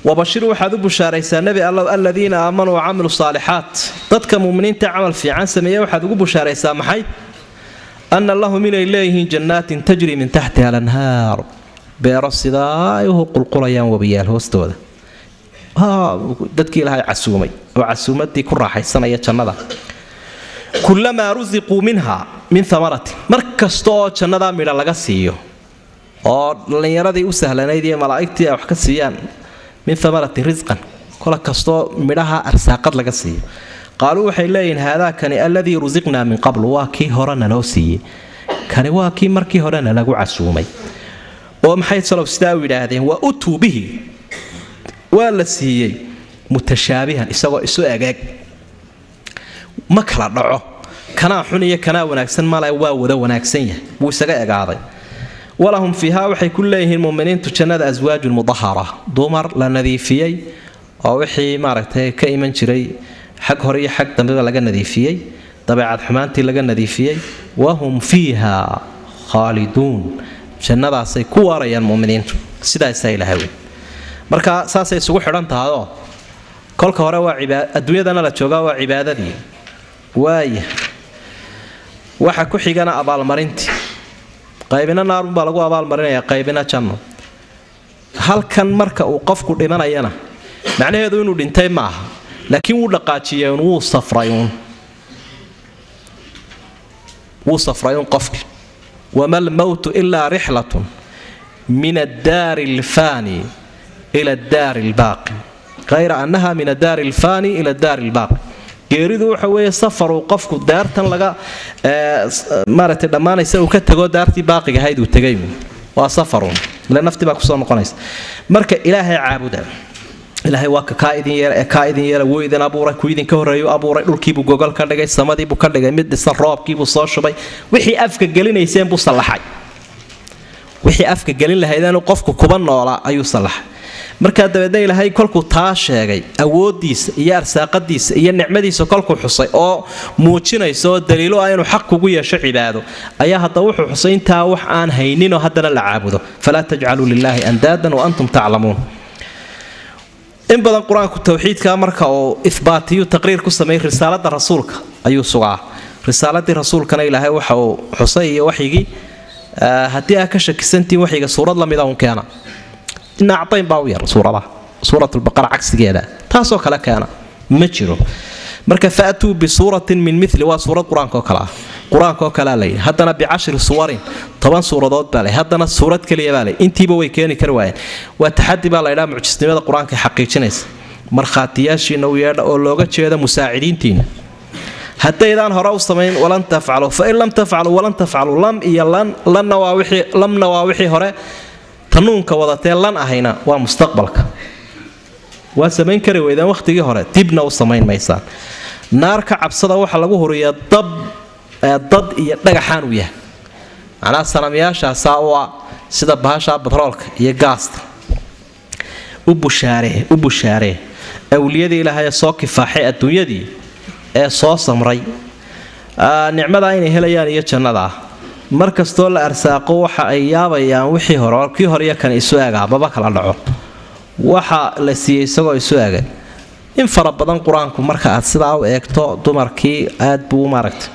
Wabashir, waxaad u bushaaraysaa nebi allow, aladiina aamanuu wacamilu saalixaat, dadka muminiinta camal fiican sameeya waxaad ugu bushaaraysaa maxay? Anna lahum, inay leeyihiin jannaatin tajri min taxtiha alanhaar, beero sidaa ay u qulqulayaan wabiyaal hoostooda. Dadkii ilaahay casuumay oo casuumadii ku raaxaysanaya jannada. Kulamaa rusiquu minha min amaratin, mar kasta oo jannadaa midha laga siiyo oo dhallinyaradii u sahlanayd iyo malaa'igtii ay wax ka siiyaan, min amaratin risqan, kola kastoo midhaha arsaaqad laga siiyo, qaaluu waxay leeyihiin, haadaakani alladii rusiqnaa min qablu, waa kii horena loo siiyey, kani waa kii markii horena lagu casuumay. Oo maxay salow sidaa u yidhaahdeen? Wa utuu bihi, waa la siiyey, mutashaabihan, isagoo isu egeeg, ma kala dhaco, kanaa xun iyo kanaa wanaagsan male, waa wada wanaagsan yahay, wuu isaga egaaday. Walahum fiihaa, waxay ku leeyihiin muminiintu jannada, aswaajun mudahara, dumar la nadiifiyey oo wixii maaragtay ka iman jiray xag hore iyo xag dambeba laga nadiifiyey, dabeecad xumaantii laga nadiifiyey. Wahum fiiha khaaliduun, jannadaasay ku waarayaan muminiintu. Sidaasaa ilahay wey. Marka saasay isugu xidhan tahayoo kolka hore waa adduunyadana la joogaa waa cibaadadii, waaya waxa ku xigana abaalmarintii, qaybina naarunbaa lagu abaalmarinayaa, qaybina janno. Halkan marka uu qofku dhimanayana macnaheedu inuu dhintay ma aha, laakiin wuu dhaqaajiyeen, wuu safrayuun, wuu safrayuun qofki. Wama almowtu ilaa rixlatun min addaari alfaani ila addaari albaaqi, hayra annaha min addaari alfaani ila addaari albaaqi. Geeridu waxa weeye safaruu qofku daartan laga maaragtay dhammaanaysa uu ka tago daartii baaqiga ahayd uu tegay, waa safaruun, ile naftii baa kusoo noqonaysa. Marka ilaahay caabuda, ilaahay waa ka kaa idin yeela ee kaa idin yeela, wuu idin abuuray, kuu idinka horreeyuu abuuray, dhulkiibuu gogol ka dhigay, samadiibuu ka dhigay mid dhisan, roobkiibuu soo shubay, wixii afka gelinayseen buu sallaxay, wixii afka gelin lahaydeen qofku kuba noolaa ayuu sallaxay. Markaa dabeedna ilaahay kolkuu taa sheegay, awoodiisa iyo arsaaqadiisa iyo nicmadiisa kolkuu xusay oo muujinaysa oo daliilo ah inuu xaq kugu yeesho cibaado, ayaa haddaba wuxuu xusay intaa wax aan hayninoo haddana la caabudo. Falaa tajcaluu lilaahi andaadan wa antum taclamuun. In badan qur-aanku towxiidka marka uu ihbaatiyu taqriir ku sameeyey risaalada rasuulka ayuu sugaa. Risaaladii rasuulkana ilaahay waxa uu xusay iyo waxyigii, haddii aa ka shakisantiin waxyiga suurad lamida un keena, ina acdayn baa u yar suuradaha, suuratulbaqara cagsigeeda taasoo kale keena ma jiro. Marka faatuu bisuuratin min mili, waa suurad qur-aanka oo kale ah, qur-aanka oo kalea layidhi. Haddana bicashri suwarin, 10 suuradood baa lay, haddana suurad keliya baa lay. Intiiba way keeni kari waayeen. Waa taxadi baa laydhaha, mucjisnimada qur-aanka xaqiijinaysa. Markhaatiyaashiina u yeedha, oo looga jeeda musaacidiintiina, haddaydaan hore u samayn. Walan tafcalu, fain lam tafcalu walan tafcalu. Lam iyo lan, lanna waa wixii, lamna waa wixii hore, tanuunka wadatee lan ahayna waa mustaqbalka. Waa samayn kari weydaan wakhtigii hore, dibna u samayn maysaan. Naar ka cabsada, waxaa lagu huriyaa dab dad iyo dhagaxaan uu yahay. Macnaha sanamyaashaasaa u ah sida bahashaa batroolka iyo gaasta. U bushaaree, u bushaaree awliyadii Ilaahay ee soo kifaaxay adduunyadii, ee soo samray, nicmadaa inay helayaan iyo jannadaa. Mar kastoo la arsaaqo waxa ay yaabayaan wixii hore, kii hore iyo kan isu eegaa maba kala dhaco, waxa la siiyey isagoo isu eegay. In fara badan qur-aanku marka aad sidaa u eegto, dumarkii aad buu maaragtay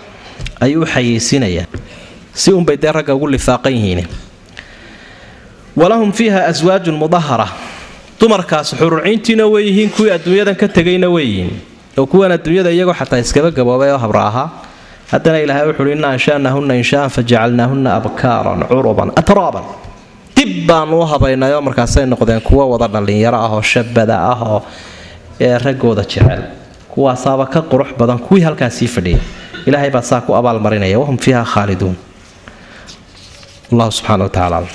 ayuu u xayeysiinayaa, si unbay dee ragga ugu lifaaqan yihiin. Walahum fiiha aswaajun mudahara. Dumarkaas xururciintiina way yihiin, kuwii adduunyadan ka tegayna way yihiin, oo kuwan adduunyada iyagoo xataa iskaba gaboobay oo habra ahaa, haddana Ilaahay wuxuuhi: innaa anshaanaahunna inshaan fajacalnaahunna abkaaran curuban atraaban. Dib baanu u habaynayoo markaasay noqdeen kuwo wada dhallinyaro ah oo shabada ah oo ee raggooda jecel. Kuwaasaaba ka qurux badan kuwii halkaasii fadhiyay. Ilaahay baa saa ku abaalmarinaya. Wahum fiiha khaaliduun. Wallahu subxana wa tacala aclam.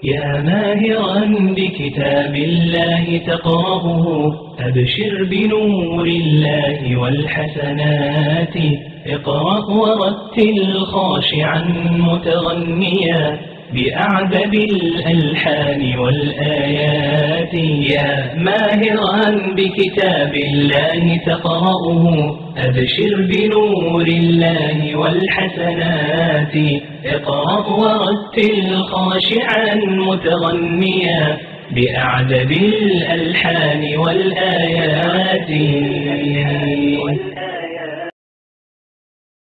يا ماهرا بكتاب الله تقرأه، أبشر بنور الله والحسنات. اقرأ ورتل خاشعا متغنيا بأعذب الألحان والآيات. يا ماهرا بكتاب الله تقرأه، أبشر بنور الله والحسنات. اقرأ ورتل خاشعا متغنيا بأعذب الألحان والآيات.